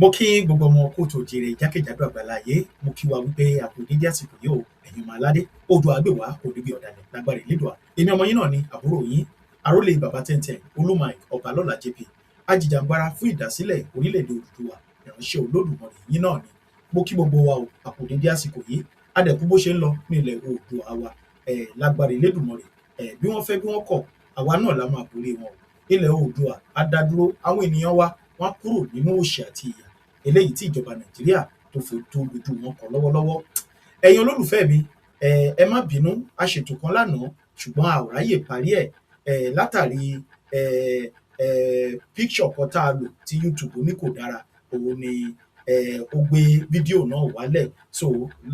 Mo kí gbogbo ọmọ kóòtù òjìrè jákèjádò àgbàláyé. Mo kí wa wípé a kú dédé àsìkò yìí o. Ẹ̀yin ọmọ aládé, Oòduà gbè wá, kò ní bí ọ̀dàlẹ̀ lágbára Elédùà. Èmi ọmọ yín náà ni àbúrò yín, àrólé bàbá tẹ́ntẹ́n, Olúmọ̀ì Ọbalọ́lá JP, ajìjàǹgbara fún ìdásílẹ̀ orílẹ̀-èdè Odùduwà, ìránṣẹ́ Olódùmarè yín náà ni. Mo kí gbogbo wa o, a kú dédé àsìkò yìí. Adẹ̀kú bó ṣe ń lọ ní ilẹ̀ Oòduà wa lágbára Elédùmarè. Bí wọ́n fẹ́ bí wọ́n kọ̀, àwa náà la máa borí wọn o. Ilẹ̀ Oòduà á dá dúró, àwọn ènìyàn wa wọ́n á kúrò nínú òṣì àti ìyà eléyìí tí ìjọba Nàìjíríà tó fi tó dojú wọn kọ lọ́wọ́lọ́wọ́. Ẹ̀yin olólùfẹ́ mi, ẹ má bínú, a ṣètò kan lánàá ṣùgbọ́n a ò ráyè parí ẹ̀ látàrí picture kan tá a lò tí YouTube ní kò dára, òun ni ó gbé fídíò náà wálẹ̀. So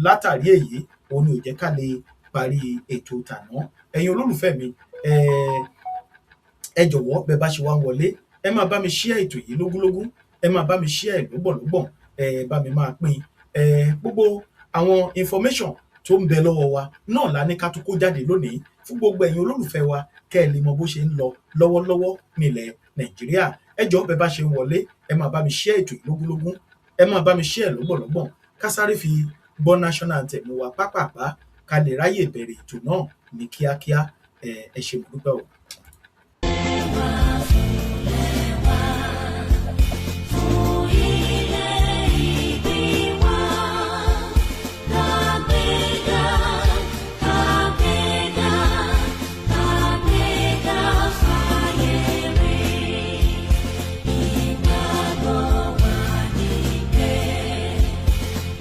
látàrí èyí, òun ni ò jẹ́ ká lè parí ètò tàná. Ẹ̀yin olólùfẹ́ mi, ẹ jọ̀wọ́, bẹ́ bá ṣe wá ń wọlé, ẹ máa bá mi share ètò yìí lógúnlógún, ẹ máa bá mi share ẹ̀ lọ́gbọ̀nlọ́gbọ̀n, ẹ bá mi máa pín. Gbogbo àwọn information tó ń bẹ lọ́wọ́ wa náà la ní ká tún kó jáde lónìí fún gbogbo ẹ̀yin olólùfẹ́ wa, kẹ́ ẹ lè mọ bó ṣe ń lọ lọ́wọ́lọ́wọ́ nílẹ̀ Nàìjíríà. Ẹ jọ̀ọ́, bẹ́ bá ṣe ń wọlé, ẹ máa bá mi share ètò yìí lógúnlógún, ẹ máa bá mi share lọ́gbọ̀nlọ́gbọ̀n. Ká sáré fi gbọ́ national anthem wa pápápá, ká lè ráyè bẹ̀rẹ̀ ètò náà ní kíákíá. Ẹ ṣé, mo dúpẹ́ o. Fún ilẹ̀ ìbí wa, kàgbéga, kàgbéga, kàgbéga fáyé rí. Ìgbàgbọ́ wa ní pé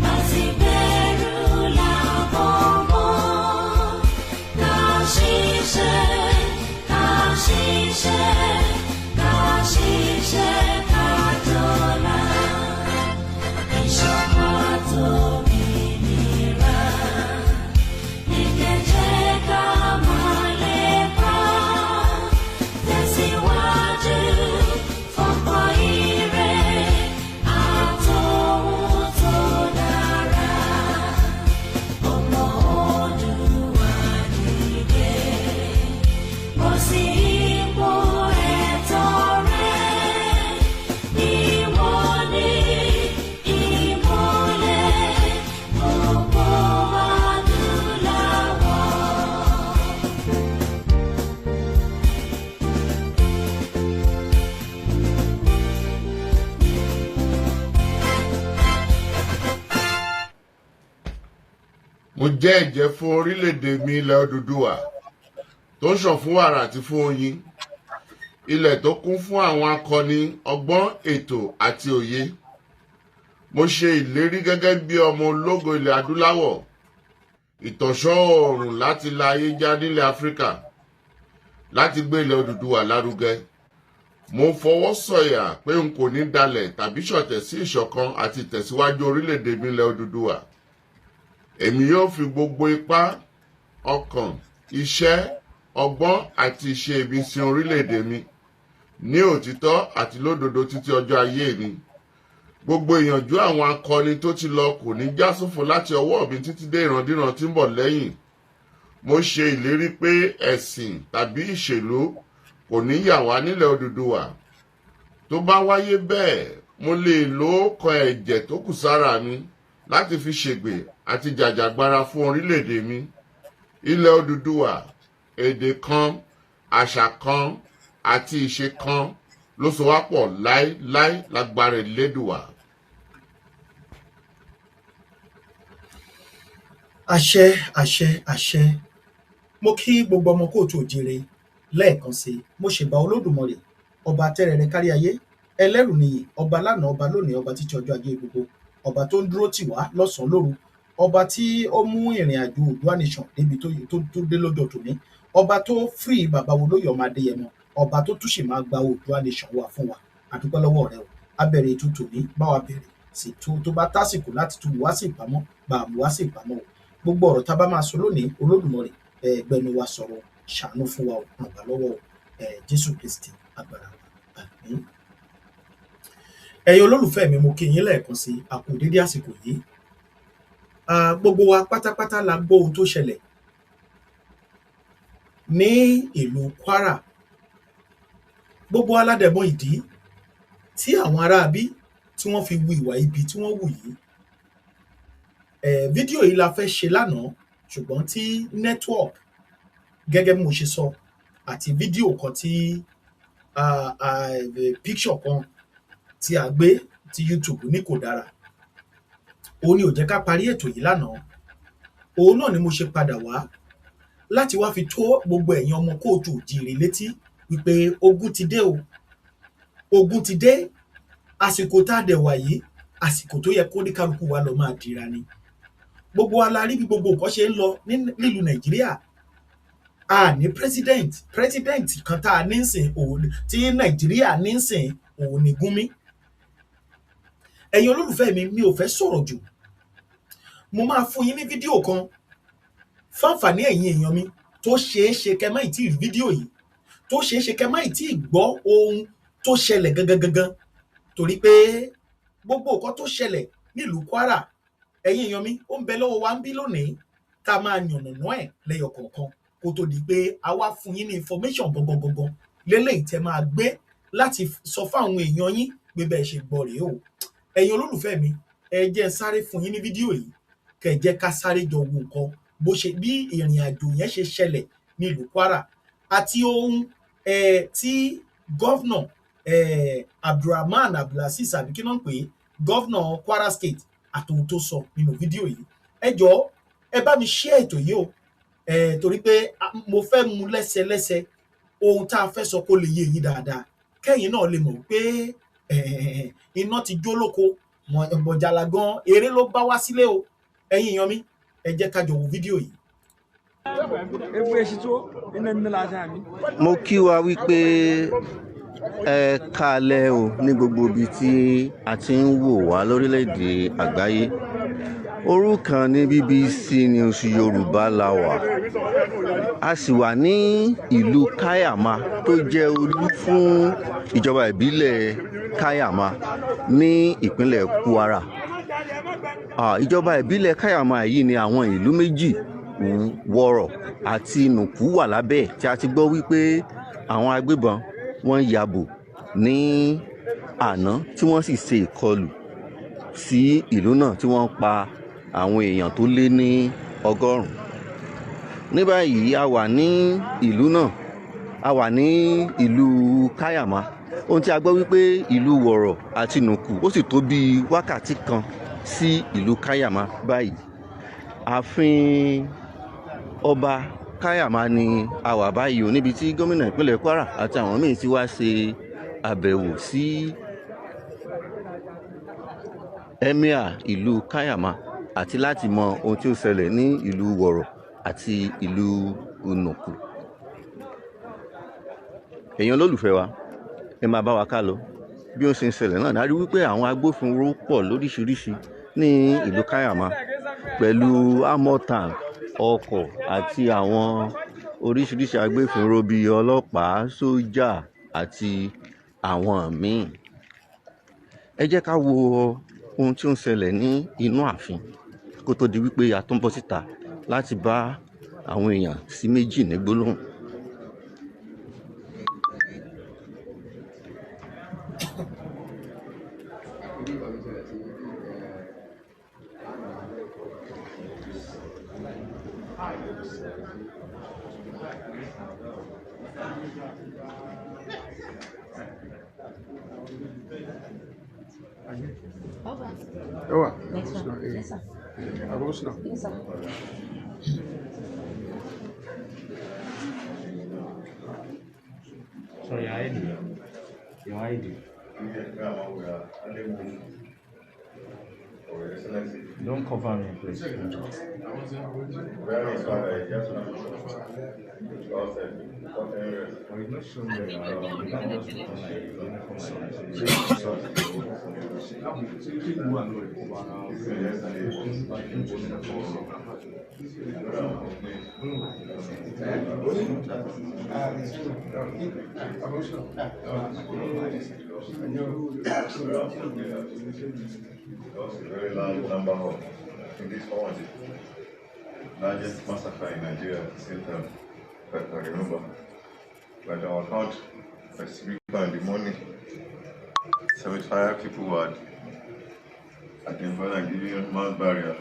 láti bẹ̀rù làbọ̀ mọ́. Ká ṣiṣẹ́, ká ṣiṣẹ́, ká ṣiṣẹ́, ká jọlá. Ìṣọ̀kan àtòmìnira ní kẹ̀jẹ́ ká máa lépa. Tẹ̀síwájú fọ́pọ̀ ire àtòhun tó dára. Ọmọ Oòduà dìde, bọ́ sí ipò ẹ̀tọ́ rẹ. Ìwọ ni ìmọ́lẹ̀ gbogbo adúláwọ̀. Mo jẹ́ ẹ̀jẹ́ fún orílẹ̀-èdè mi, ilẹ̀ Odùduwà tó ń ṣàn fún wàrà àti fún oyin, ilẹ̀ tó kún fún àwọn akọni, ọgbọ́n, ètò àti òye. Mo ṣe ìlérí gẹ́gẹ́ bí ọmọ ológo ilẹ̀ adúláwọ̀, ìtànṣán oòrùn láti la ayé já nílẹ̀ Áfíríkà, láti gbé ilẹ̀ Odùduwà lárugẹ. Mo fọwọ́ sọ̀yà pé n kò ní dalẹ̀ tàbí ṣọ̀tẹ̀ sí ìṣọ̀kan àti ìtẹ̀síwájú orílẹ̀-èdè mi, ilẹ̀ Odùduwà. Èmi yóò fi gbogbo ipá, ọkàn, iṣẹ́, ọgbọ́n àti ìṣe mi sin orílẹ̀-èdè mi ní òtítọ́ àti lódodo títí ọjọ́ ayé mi. Gbogbo ìyànjú àwọn akọni tó ti lọ kò ní já sófo láti ọwọ́ mi títí dé ìrandíran tí ń bọ̀ lẹ́yìn. Mo ṣe ìlérí pé ẹ̀sìn tàbí ìṣèlú kò ní yà wá nílẹ̀ Odùduwà. Tó bá wáyé bẹ́ẹ̀, mo lè lo ọkàn ẹ̀jẹ̀ tó kù sára mi láti fi ṣègbè àti jàjàgbara fún orílẹ̀-èdè mi, ilẹ̀ Odùduwà. Èdè kan, àṣà kan àti ìṣe kan ló so wá pọ̀ láéláé lágbára Elédùwà. Àṣẹ, àṣẹ, àṣẹ. Mo kí gbogbo ọmọ kóòtù òjíire lẹ́ẹ̀kan sí i. Mo ṣèbà Olódùmarè, ọba tẹ́rẹrẹ kárí ayé, ẹlẹ́rù nìyí, ọba lánàá, ọba lónìí, ọba títí ọjọ́ ajé gbogbo, ọba tó ń dúró tì wá lọ́sànán lóru, ọba tí ó mú ìrìn àjò Oòduà Nation débi tó dé lọ́jọ́ tòní, ọba tó free bàbá wo lóye ọmọ Adéyẹmọ, ọba tó tún sì máa gba Oòduà Nation wa fún wa. Àdúpẹ́ lọ́wọ́ rẹ o. A bẹ̀rẹ̀ ètò tòní, bá wa bẹ̀rẹ̀ sì tó bá tásìkò láti tún wá sí ìpamọ́, bá a mú wá sí ìpamọ́ o. Gbogbo ọ̀rọ̀ tá a bá máa sọ lónìí, Olódùmarè, ẹ gbẹnu wa sọ̀rọ̀, ṣàánú fún wa o, ràn wá lọ́wọ́ o. Jésù Kristi agbára wa, àmín. Ẹ̀yin olólùfẹ́ mi, mo kí yín lẹ́ẹ̀kan sí i, a kú dédé àsìkò yìí. Gbogbo wa pátápátá la gbọ́ ohun tó ṣẹlẹ̀ ní ìlú Kwara. Gbogbo wa la dẹ̀ mọ ìdí tí àwọn aráabí Tí wọ́n fi hu ìwà ibi tí wọ́n hù yìí. Fídíò yìí la fẹ́ ṣe lánàá, ṣùgbọ́n tí network, gẹ́gẹ́ bí mo ṣe sọ, àti fídíò kan tí picture kan tí a gbé tí YouTube ní kò dára, òun ni ò jẹ́ ká parí ètò yìí lánàá. Òun náà ni mo ṣe padà wá láti wá fi tó gbogbo ẹ̀yin ọmọ káàárọ̀ oòjíire létí wípé ogun ti dé o, ogun ti dé. Àsìkò tá a dẹ̀ wà yìí, àsìkò tó yẹ kó ní kálukú wa lọ máa dira ni. Gbogbo wa la rí bí gbogbo nǹkan ṣe ń lọ nílùú Nàìjíríà. A ní president. President kan tá a ní sìn, òun tí Nàìjíríà ní sìn, òun ni Gúnmi. Ẹ̀yin olólùfẹ́ mi, mi ò fẹ́ sọ̀rọ̀ jù. Mo máa fún yín ní fídíò kan fáǹfààní ẹ̀yin èèyàn mi tó ṣeé ṣe kẹ́ má ì tí ì rí fídíò yìí, tó ṣeé ṣe kẹ́ má ì tí ì gbọ́ ohun tó ṣẹlẹ̀ gangan gangan, torí pé gbogbo nǹkan tó ṣẹlẹ̀ nílùú Kwara, ẹ̀yin èèyàn mi, ó ń bẹ lọ́wọ́ wa ń bí lónìí tá a máa yànnàná ẹ̀ lẹ́yọ kọ̀ọ̀kan, kó tó di pé a wá fún yín ní information gangan gangan léléyìí tẹ́ máa gbé láti sọ fáwọn èèyàn yín pé bẹ́ẹ̀ ṣe gbọ́ rèé o. Ẹ̀yin olólùfẹ́ mi, ẹ jẹ́ n sáré fún yín ní fídíò yìí, kẹ́ ẹ jẹ́ ká sáré jọ wo nǹkan bó ṣe bí ìrìn àjò yẹn ṣe ṣẹlẹ̀ nílùú Kwara àti ohun tí governor Abdulrahman Abdulaziz, àbí kí náà ń pè é, governor Kwara State, àtòhun tó sọ nínú fídíò yìí. Ẹ jọ̀ọ́, ẹ bá mi share ètò yìí o, torí pé mo fẹ́ mú lẹ́sẹlẹ́sẹ ohun tá a fẹ́ sọ kó lè yé yín dáadáa, kẹ́yìn náà lè mọ̀ pé iná ti jó lóko mọ̀jàlá gan, eré ló bá wá sílé o. Ẹ̀yin èèyàn mi, ẹ jẹ́ ká jọ wo fídíò yìí. Mo kí wa wípé ẹ káalẹ́ o ní gbogbo ibi tí a ti ń wò wá lórílẹ̀‐èdè àgbáyé. Orúkàn ní BBC News Yorùbá la wà. A sì wà ní ìlú Kaiama tó jẹ́ olú fún ìjọba ìbílẹ̀ Kaiama ní ìpínlẹ̀ Kwara. Ìjọba ìbílẹ̀ Kaiama yìí ni àwọn ìlú méjì, Wọ̀rọ̀ àti Nùkú, wà lábẹ́ ẹ̀, tí a ti gbọ́ wípé àwọn agbébọn wọ́n yabò ní àná, tí wọ́n sì ṣe ìkọlù sí ìlú náà, tí wọ́n pa àwọn èèyàn tó lé ní 100. Ní báyìí, a wà ní ìlú náà, a wà ní ìlú Kaiama. Ohun tí a gbọ́ wípé ìlú Wọ̀rọ̀ àti Nùkú, ó sì tó bíi wákàtí kan sí ìlú Kaiama báyìí. Ààfin ọba Kaiama ni a wà báyìí o, níbi tí gómìnà ìpínlẹ̀ Kwara àti àwọn míín ti wá ṣe àbẹ̀wò sí emir ìlú Kaiama àti láti mọ ohun tí ó ṣẹlẹ̀ ní ìlú Wọ̀rọ̀ àti ìlú Nùkú. Èèyàn olólùfẹ́ wa, ẹ máa bá wa ká lọ bí ó ṣe ń ṣẹlẹ̀ náà. Dájú wípé àwọn agbófinró pọ̀ lóríṣiríṣi ní ìlú Kaiama pẹ̀lú armor tank, ọkọ̀ àti àwọn oríṣiríṣi agbófinró bíi ọlọ́pàá, sójà àti àwọn míì. Ẹ jẹ́ ká wo ohun tí ó ń ṣẹlẹ̀ ní inú ààfin kó tó di wípé a tún bọ́ síta láti bá àwọn èèyàn sí méjì ní gbólóhùn. Yawa. Next one. Yes, sir. Abosuna. Yes, sir. So your ID. Your ID. Don't cover me, please. But it's not showing where you are. You can't just put on like uniform like this. Very large number of, I think this one was the largest massacre in Nigeria at the same time, if I can remember. But our count, by 3 in the morning, 75 people were identified and given mass burial.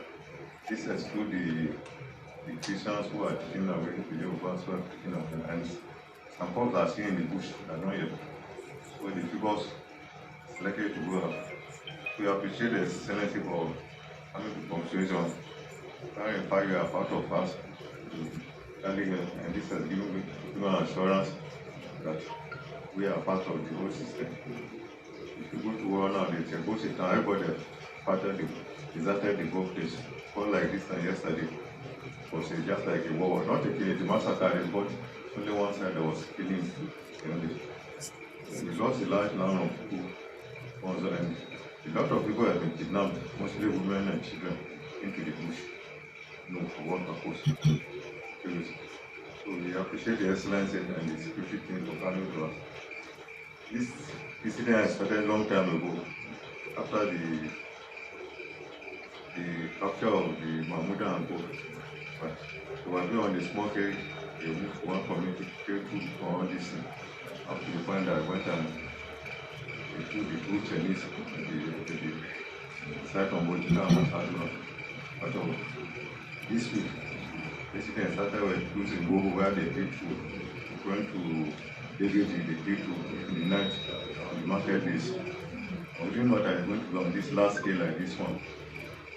This excludes the Christians who are taken away, the Yorubas who are taken away, and some folks are still in the bush, they are not yet. So the figures is likely to go up. We appreciate the Excellency for coming to conversation. In fact, you are part of us, and this has given assurance that we are part of the whole system. If you go to war now, they say, go sit down, everybody part of the deserted the whole place. All like this and yesterday was just like a war, not a killing, the massacre, but only one side that was killing. We lost a large number of people, and a lot of people have been kidnapped, mostly women and children, into the bush. No, for what purpose? So we appreciate the Excellency and the security team for coming to us. This incident started a long time ago, after the capture of the Mahmuda and Co. But they were doing on the small case, they moved from one community to all this thing. Up to the point that I went and they took the two Chinese to the site on Botika and Masaduna. This week, the incident started with those in Gogo where they did to went to David, they did to in the night on the market days. I didn't know that I'm going to be on this last day like this one.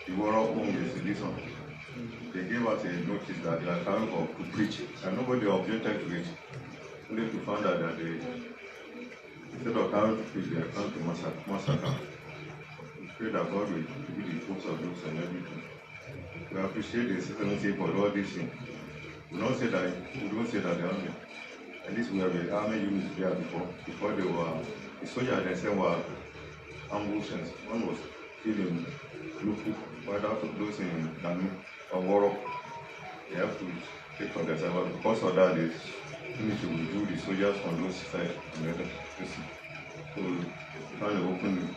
The Warrior home is this one. They gave us a notice that they are coming up to preach, and nobody objected to it. Only to find out that they, instead of coming to preach, they are coming to massacre. We pray that God will be the force of those and everything. We appreciate the Excellency for all these things. We don't say that the army. At least we have the army units there before. Before they were, the soldiers themselves were ambushed. One was killed in Lufu, while those in Danu or Warok, they have to take for themselves. Because of that, they need to withdraw the soldiers from those sides and the other. So trying to open.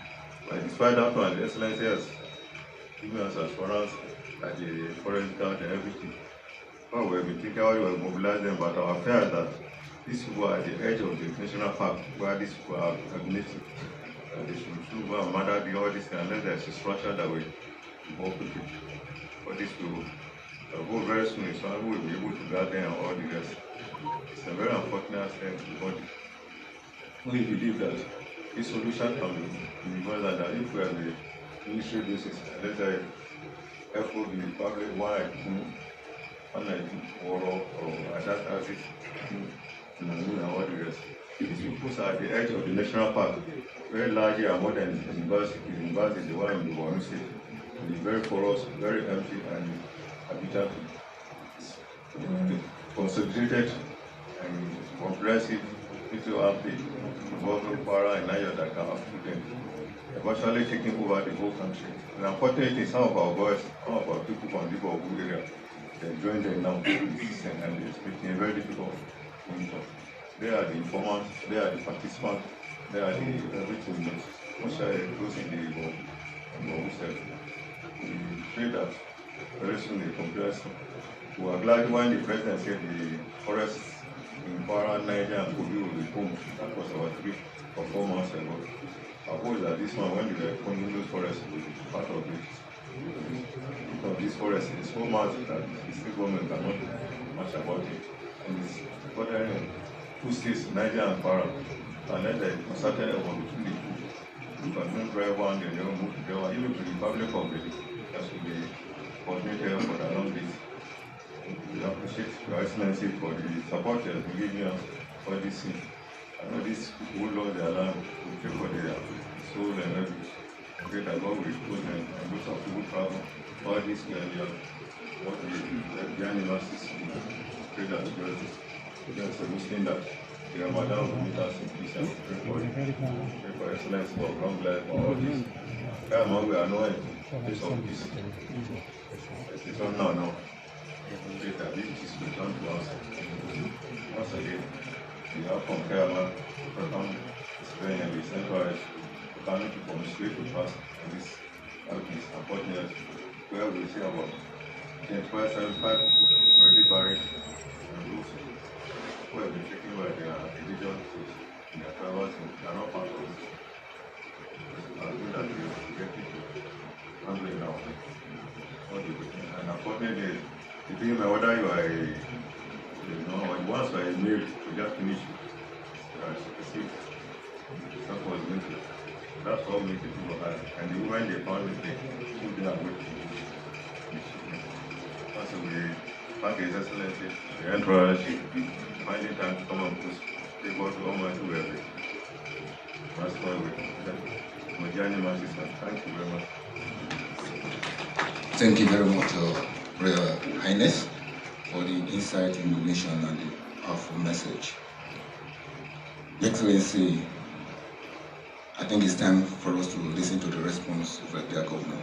But despite that one, the Excellency has given us assurance at the forest guard and everything. Well, we have been thinking how we will mobilize them, but our fear is that these people are at the edge of the national park where these people are hibernating. And they should soon go and murder the all this unless there's a structure that will involve people. But this will go very soon, so we will be able to gather and all the rest. It's a very unfortunate thing to the body. We believe that this solution can be universal, that if we have a military basis, let's say FOB, probably one like Woro or that axis, and all the rest. These people are at the edge of the national park, very large area, more than the university. The university is the one in the Borno State. It's very porous, very empty, and habitat. It's consolidated and comprehensive into Amphi, involving Kwara and Niger that can up to them, eventually taking over the whole country. And unfortunately, some of our boys, some of our people from the Borgu area, they joined them now in the system, and it's making it very difficult to monitor. They are the informants, they are the participants, they are the everything. Most are those in the Borgu side. We pray that very soon the compliance. We are glad when the president said the forests in Kwara, Niger, and Kogi will be combed. That was about 3 or 4 months ago. I hope that this one, when they were combing those forests, will be part of it. Because this forest is so much that the state government cannot do much about it. And it's bordering two states, Niger and Kwara. Unless there is concerted effort between the two, you can not drive one, then they will move to the other. Even to the Republic of the, that should be coordinated effort along this. We appreciate Your Excellency for the support you have been giving us for this thing. I know these people who lost their land, we pray for their soul and everything. We pray that God will expose them and those of people travel all this area, what the animals is. We pray that God is a Muslim that the Ramadan will meet us in peace, and we pray for it. Pray for excellence, for long life, for all this. We are not in place of peace. It's not now, no. We pray that this peace will return to us. Once again, we have from Kaiama, welcome Spain and the Central to come to commiserate with us in this is unfortunate, where we see about 25 people already buried, and those who have been taken by their religion, their travels, and they are not part of it. I think that we get it. Unfortunately, it didn't matter whether you are a, you know, or once you are a male, you just finish you. You are sick. That's what going to. That's what makes it too hard. And the women they found it, they put them away. That's we thank His Excellency, the Emperor, finding time to come and put people to Almighty well. That's why we Mojani Masisa. Thank you very much. Thank you very much, Royal Highness, for the insight, illumination, and the powerful message. Your Excellency, I think it's time for us to listen to the response of the governor.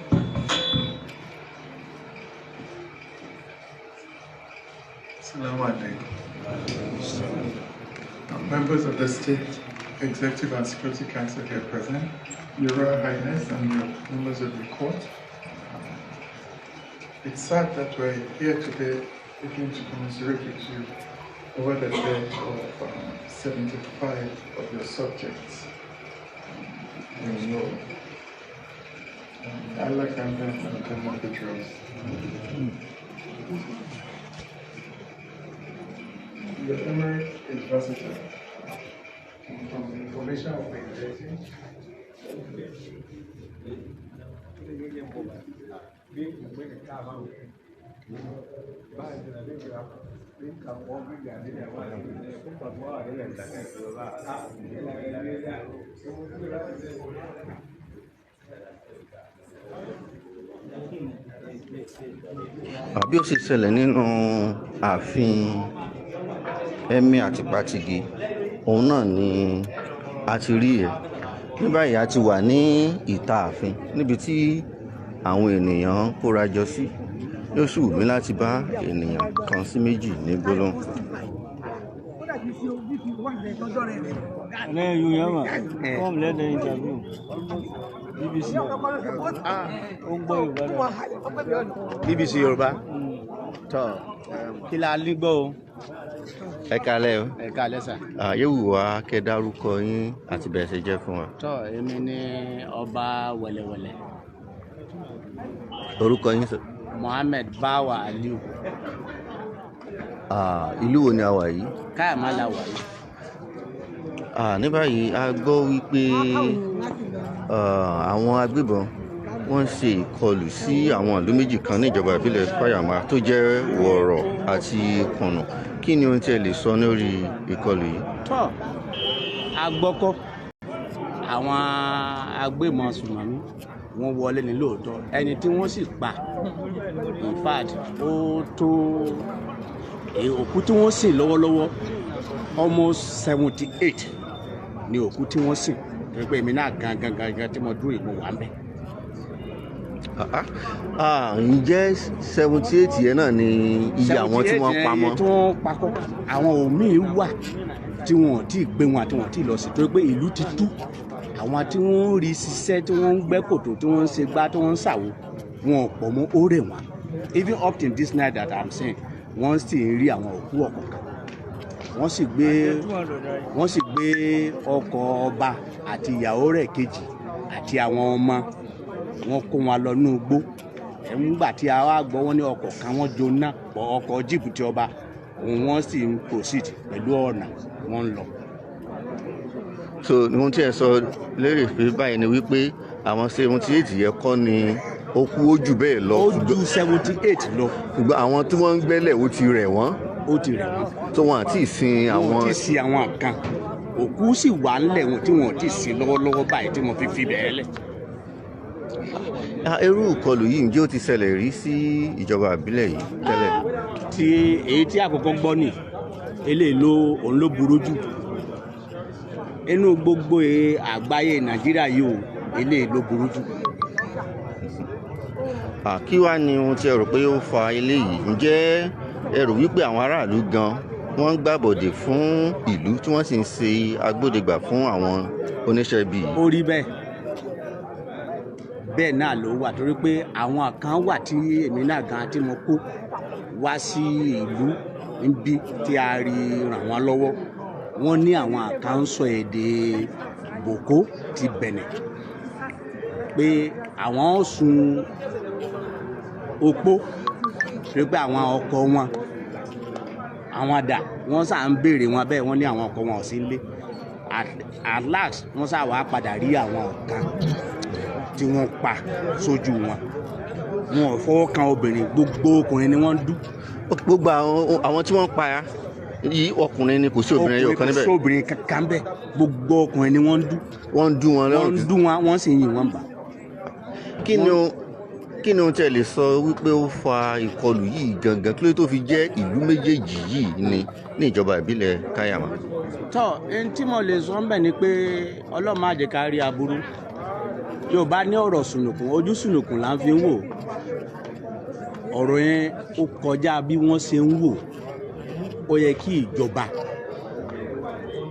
Assalamu alaikum. Members of the State Executive and Security Council here present, Your Royal Highness and your members of the court. It's sad that we're here today again to commiserate with you over the death of 75 of your subjects in York. I like them and the drums. The emirate is versatile. From the information of the getting, Bí ó ṣe ṣẹlẹ̀ nínú ààfin Emir àti Patigi, òun náà ni a ti rí ẹ̀. Ní báyìí a ti wà ní ìta ààfin níbi tí àwọn ènìyàn kóra jọ sí. Yóò sì wù mí láti bá ènìyàn kan sí méjì ní gbólóhùn. BBC. BBC Yorùbá. Tọ́ kí la ní gbọ́ o. Ẹ káalẹ́ o. Ẹ káalẹ́ sà. Yóò wù wá kẹ́ dárúkọ yín àti bẹ́ẹ̀ ṣe jẹ́ fún wa. Tọ́ èmi ni ọba wẹ̀lẹ̀wẹ̀lẹ̀. Orúkọ yín sọ. Mohammed Bawa Aliu. Ìlú wo ni a wà yìí? Káyàmá la wà yìí. Ní báyìí a gbọ́ wípé àwọn agbébọn wọ́n ṣe ìkọlù sí àwọn ìlú méjì kan níjọba ìbílẹ̀ Fáyàmá tó jẹ́ Wọ̀rọ̀ àti Kùnù. Kí ni ohun tí ẹ lè sọ lórí ìkọlù yìí? Tọ́ a gbọ́kọ́ àwọn agbébọn sùnmọ́mí wọ́n wọlé ní lóòótọ́, ẹni tí wọ́n sì pa in fact ó tó òkú tí wọ́n sìn lọ́wọ́lọ́wọ́ almost 78 ni òkú tí wọ́n sìn. Pé èmi náà gangan gangan tí mo dúró ìmọ̀ wà ń bẹ̀. Ǹjẹ́ 78 yẹn náà ni iye àwọn tí wọ́n pa mọ́? 78 tí wọ́n pakọ́, àwọn òmíì wà tí wọ́n ò tí ì gbé wọn àti wọ́n ò tí ì lọ sí, torí pé ìlú ti tú. Àwọn tí wọ́n ń rí ṣiṣẹ́, tí wọ́n ń gbẹ́ kòtò, tí wọ́n ń ṣe gbá, tí wọ́n ń ṣàwo, wọn ò pọ̀ mọ́, ó rẹ̀ wọ́n. Even up till this night that I'm saying, wọ́n sì ń rí àwọn òkú ọ̀kọ̀ọ̀kan. Wọ́n sì gbé ọkọ̀ ọba àti ìyàwó rẹ̀ kejì àti àwọn ọmọ wọn kó wọn lọ nínú igbó. Nígbà tí a wá gbọ́ wọn ní ọkọ̀ kan wọ́n jóná pọ̀, ọkọ̀ jíìpù ti ọba, òun wọ́n sì ń proceed pẹ̀lú ọ̀nà wọ́n ń lọ. So ohun tí ẹ sọ lérè pé báyìí ni wípé àwọn 78 yẹn kọ́ ni ó kú, ó jù bẹ́ẹ̀ lọ. Ó ju 78 lọ. Ṣùgbọ́n àwọn tí wọ́n ń gbẹ́lẹ̀ ó ti rẹ̀ wọ́n. Ó ti rẹ̀ wọ́n. Tó wọn àti ìsìn àwọn. Wọn ò tí ì sin àwọn kan. Òkú sì wà ńlẹ̀ wọn tí wọn ò tí ì sin lọ́wọ́lọ́wọ́ báyìí tí mo fi bẹ̀rẹ̀ lẹ̀. Irú ìkọlù yìí ǹjẹ́ ó ti ṣẹlẹ̀ rí sí ìjọba ìbílẹ̀ yìí tẹ́lẹ̀? Tí èyí tí àkọ́kọ́ gbọ́ nì, eléyìí ló òun ló burú jù. Inú gbogbo àgbáyé Nàìjíríà yìí o, eléyìí ló burú jù. Kí wá ni ohun tí ẹ rò pé ó fa eléyìí? Ǹjẹ́ ẹ rò wípé àwọn aráàlú gan wọ́n ń gbàbọ̀dè fún ìlú tí wọ́n sì ń ṣe agbódegbà fún àwọn oníṣẹ́ ibi yìí? Ó rí bẹ́ẹ̀, bẹ́ẹ̀ náà ló wà, torí pé àwọn kan wà tí èmi náà gan tí mo kó wá sí ìlú níbí tí a rí ràn wọ́n lọ́wọ́. Wọ́n ní àwọn kan ń sọ èdè Bòkó ti Bẹ̀nẹ̀ pé àwọn ń sun opó Torí pé àwọn ọkọ wọn, àwọn àdà wọ́n sà ń béèrè wọn bẹ́ẹ̀, wọ́n ní àwọn ọkọ wọn ò sí nílé. At last, wọ́n sà wá padà rí àwọn kan tí wọ́n pa sójú wọn. Wọn ò fọwọ́ kan obìnrin, gbogbo ọkùnrin ni wọ́n ń dú. Gbogbo àwọn tí wọ́n pa yìí, ọkùnrin ni, kò sí obìnrin ẹyọ kan níbẹ̀? Kò sí obìnrin kankan bẹ́ẹ̀, gbogbo ọkùnrin ni wọ́n ń dú. Wọ́n ń dú wọn Wọ́n ń lọ́rùn? dú wọn, wọ́n sì ń yìn wọ́n bà. Kí ni ohun tí ẹ lè sọ wípé ó fa ìkọlù yìí gangan? Kí ló tó fi jẹ́ ìlú méjèèjì yìí ni ní ìjọba ìbílẹ̀ Kaiama? Tọ́ ẹni tí mo lè sọ ń bẹ̀ ni pé Ọlọ́run má jẹ́ ká rí aburú. Yorùbá ní ọ̀rọ̀ sùnùkùn, ojú sùnùkùn là ń fi ń wò. Ọ̀rọ̀ yẹn ó kọjá bí wọ́n ṣe ń wò. Ó yẹ kí ìjọba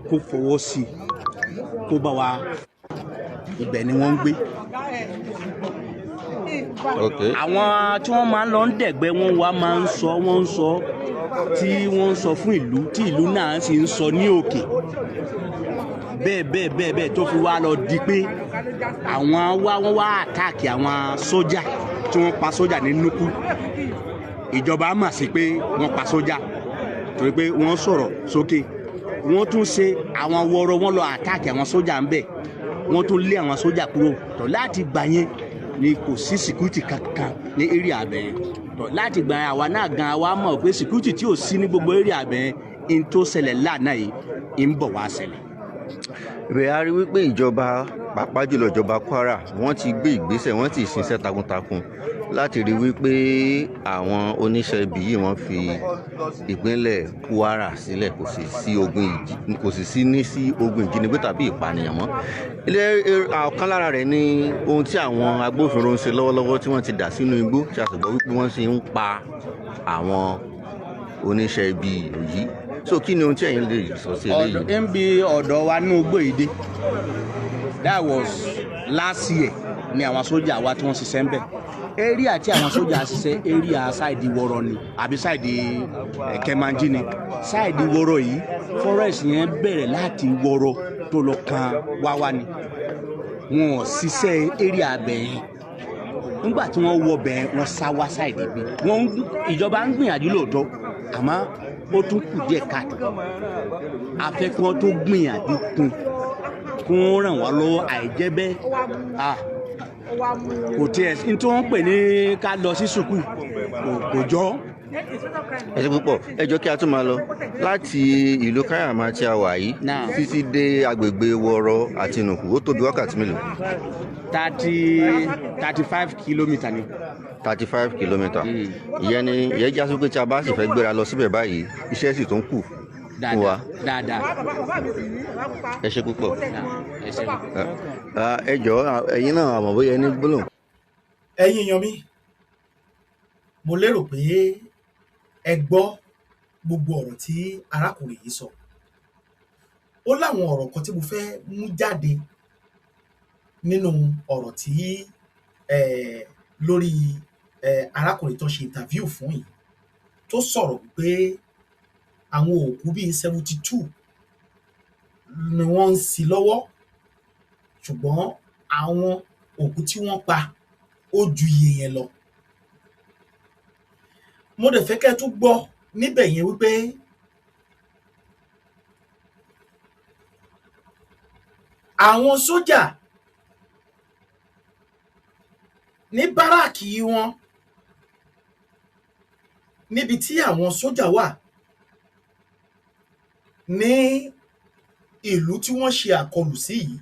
kó fọwọ́ sí i, kó bá wa. Ibẹ̀ ni wọ́n ń gbé. Àwọn tí wọ́n máa ń lọ ń dẹ̀gbẹ́ wọn wá máa ń sọ, wọ́n ń sọ tí wọ́n ń sọ fún ìlú, tí ìlú náà sì ń sọ ní òkè bẹ́ẹ̀ bẹ́ẹ̀ bẹ́ẹ̀ bẹ́ẹ̀, tó fi wá lọ di pé àwọn wá, wọ́n wá attack àwọn sójà tí wọ́n pa sójà ní Nuku. Ìjọba mà sí pé wọ́n pa sójà torí pé wọ́n sọ̀rọ̀ sókè. Wọ́n tún ṣe àwọn wọ́ọ́rọ́, wọ́n lọ attack àwọn sójà ń bẹ̀, wọ́n tún lé àwọn sójà kúrò. Tó láti gbà yẹn ni kò sí security kankan ní area abẹ yẹn. Tó láti gbà yẹn, àwa náà gan àwa mọ̀ pé security tí ò sí ní gbogbo area abẹ yẹn, n tó ṣẹlẹ̀ lánàá yìí ń bọ̀ wá ṣẹlẹ̀. Rẹ̀ a rí wípé ìjọba, pàápàá jùlọ ìjọba Kwara, wọ́n ti gbé ìgbésẹ̀, wọ́n ti ṣiṣẹ́ takuntakun láti rí wípé àwọn oníṣẹ́ ibi yìí, wọ́n fi ìpínlẹ̀ Kwara sílẹ̀, kò sì sí ní sí ogun ìjínigbé tàbí ìpànìyàn mọ́. Ilé ọ̀kan lára rẹ̀ ní ohun tí àwọn agbófinró ń ṣe lọ́wọ́lọ́wọ́, tí wọ́n ti dà sínú igbó, tí a sì gbọ́ wípé wọ́n sì ń pa àwọn oníṣẹ́ ibi yìí. So kí ni ohun tí ẹ̀yin lè sọ sí eléyìí? Ń bi ọ̀dọ̀ wa ní ugbó yìí dé, that was last year, ni àwọn sójà wa tí wọ́n ṣiṣẹ́ ń bẹ̀. Area tí àwọn sójà ṣiṣẹ́, area side Wọ́rọ́ ni àbí side Kẹmanjí ni? Side Wọ́rọ́ yìí, forest yẹn bẹ̀rẹ̀ láti Wọ́rọ́ tó lọ kan Wáwá ni. Wọn ò ṣiṣẹ́ area bẹ̀ yẹn. Nígbà tí wọ́n wọ bẹ̀, wọ́n sá wá side bí wọ́n. Ìjọba ń gbìyànjú lóòótọ́, àmọ́ ó tún kù díẹ̀ káàtó. A fẹ́ kí wọ́n tó gbìyànjú kún, kí wọ́n ràn wá lọ́wọ́. Àìjẹ́ bẹ́ẹ̀, ah, kò tiẹ̀ ní tí wọ́n ń pè ní ká lọ sí sùkúù, kò jọ. Ẹ ṣe púpọ̀. Ẹ jọ, kí a tún máa lọ láti ìlú Kaiama tí a wà yìí títí dé agbègbè Wọ́rọ́ àti Nùkú, ó tó bí wákàtí mélòó? 35 kilometre ni. 35 kilometre. Ìyẹn ni ìyẹn já sí pé tí a bá sì fẹ́ gbéra lọ síbẹ̀ báyìí, iṣẹ́ sì tún kù fún wa. Dáadáa. Ẹ ṣe púpọ̀. Ẹ ṣe. Ẹ jọ̀ọ́, ẹ̀yin náà, àmọ́ bóyá ẹ ní gbólóhùn. Ẹ̀yin èèyàn mi, mo lérò pé ẹ gbọ́ gbogbo ọ̀rọ̀ tí arákùnrin yìí sọ. Ó láwọn ọ̀rọ̀ kan tí mo fẹ́ mú jáde nínú ọ̀rọ̀ tí lórí arákùnrin tó ṣe interview fún yìí, tó sọ̀rọ̀ pé àwọn òkú bíi 72 ni wọ́n ń sin lọ́wọ́, ṣùgbọ́n àwọn òkú tí wọ́n pa ó ju iye yẹn lọ. Mo dẹ̀ fẹ́ kẹ́ ẹ tún gbọ́ níbẹ̀ yẹn wípé àwọn sójà ní báràkì wọn, níbi tí àwọn sójà wà ní ìlú tí wọ́n ṣe àkọlù sí yìí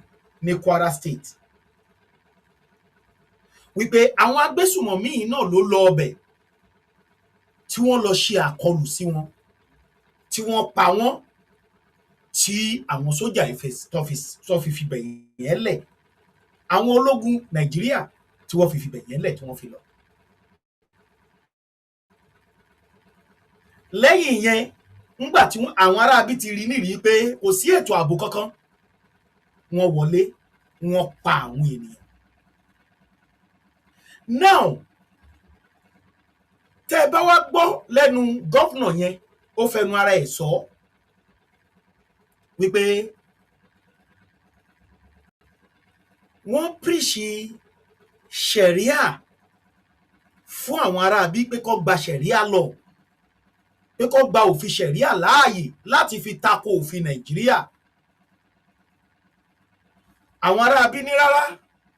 ní Kwara State, wípé àwọn agbésùmọ̀mí yìí náà ló lọ ọbẹ̀ tí wọ́n lọ ṣe àkọlù sí wọn, tí wọ́n pa wọ́n, tí àwọn sójà yìí tó fi fibẹ̀ yẹn lẹ̀, àwọn ológun Nàìjíríà tí wọ́n fi fibẹ̀ yẹn lẹ̀, tí wọ́n fi lọ. Lẹ́yìn yẹn, ńgbà tí àwọn aráabí ti rí nírìí pé kò sí ètò ààbò kankan, wọ́n wọlé, wọ́n pa àwọn ènìyàn. Now, tẹ́ ẹ bá wá gbọ́ lẹ́nu governor yẹn, ó fẹnu ara ẹ̀ sọ wípé wọ́n preach sharia fún àwọn ènìyàn. Fún àwọn aráabí pé kó gba Sharia law, pé kó gba òfin Sharia láàyè láti fi tako òfin Nàìjíríà. Àwọn aráabí ní rárá,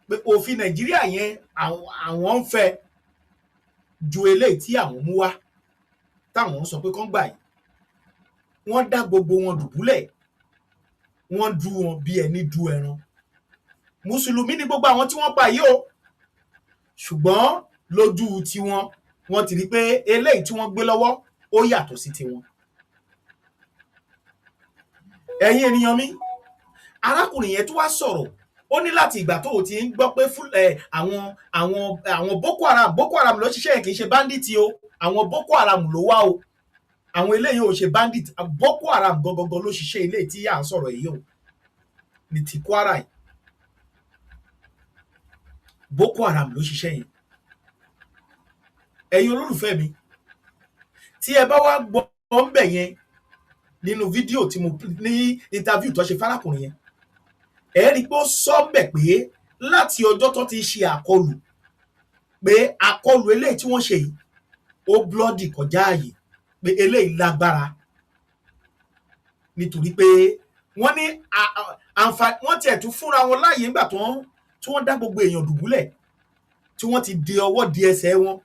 pé òfin Nàìjíríà yẹn àwọn ń fẹ́ ju eléyìí tí àwọn mú wá táwọn ń sọ pé kán gbà yìí. Wọ́n dá gbogbo wọn dùbúlẹ̀, wọ́n dú wọn bí ẹni dú ẹran. Mùsùlùmí ni gbogbo àwọn tí wọ́n pa yìí o, ṣùgbọ́n lójú tiwọn, wọ́n ti rí i pé eléyìí tí wọ́n gbé lọ́wọ́, ó yàtọ̀ sí tiwọn. Ẹ̀yin ènìyàn mi, arákùnrin yẹn tó wá sọ̀rọ̀, ó ní láti ìgbà tó o ti ń gbọ́ pé àwọn Boko Haram ló ṣiṣẹ́ yẹn, kì í ṣe bandit o, àwọn Boko Haram ló wá o, àwọn eléyìí ò ṣe bandit, Boko Haram gangan ló ṣiṣẹ́ eléyìí tí à ń sọ̀rọ̀ yìí o. Ní ti Kwara yìí, Boko Haram ló ṣiṣẹ́ yẹn. Ẹ̀yin olólùfẹ́ mi, tí ẹ bá wá gbọ́ ń bẹ̀ yẹn nínú fídíò tí mo ní, interview tó ṣe fárákùnrin yẹn, ẹ rí i pé ó sọ ń bẹ̀ pé láti ọjọ́ tó ti ṣe àkọlù, pé àkọlù eléyìí tí wọ́n ṣe yìí, ó bloody kọjá ààyè, pé eléyìí lágbára, nítorí pé wọ́n ní àǹfààní wọ́n tiẹ̀ tún fúnra wọn láàyè nígbà tí wọ́n dá gbogbo èèyàn dùbúlẹ̀, tí wọ́n ti di ọwọ́ di ẹsẹ̀ wọn.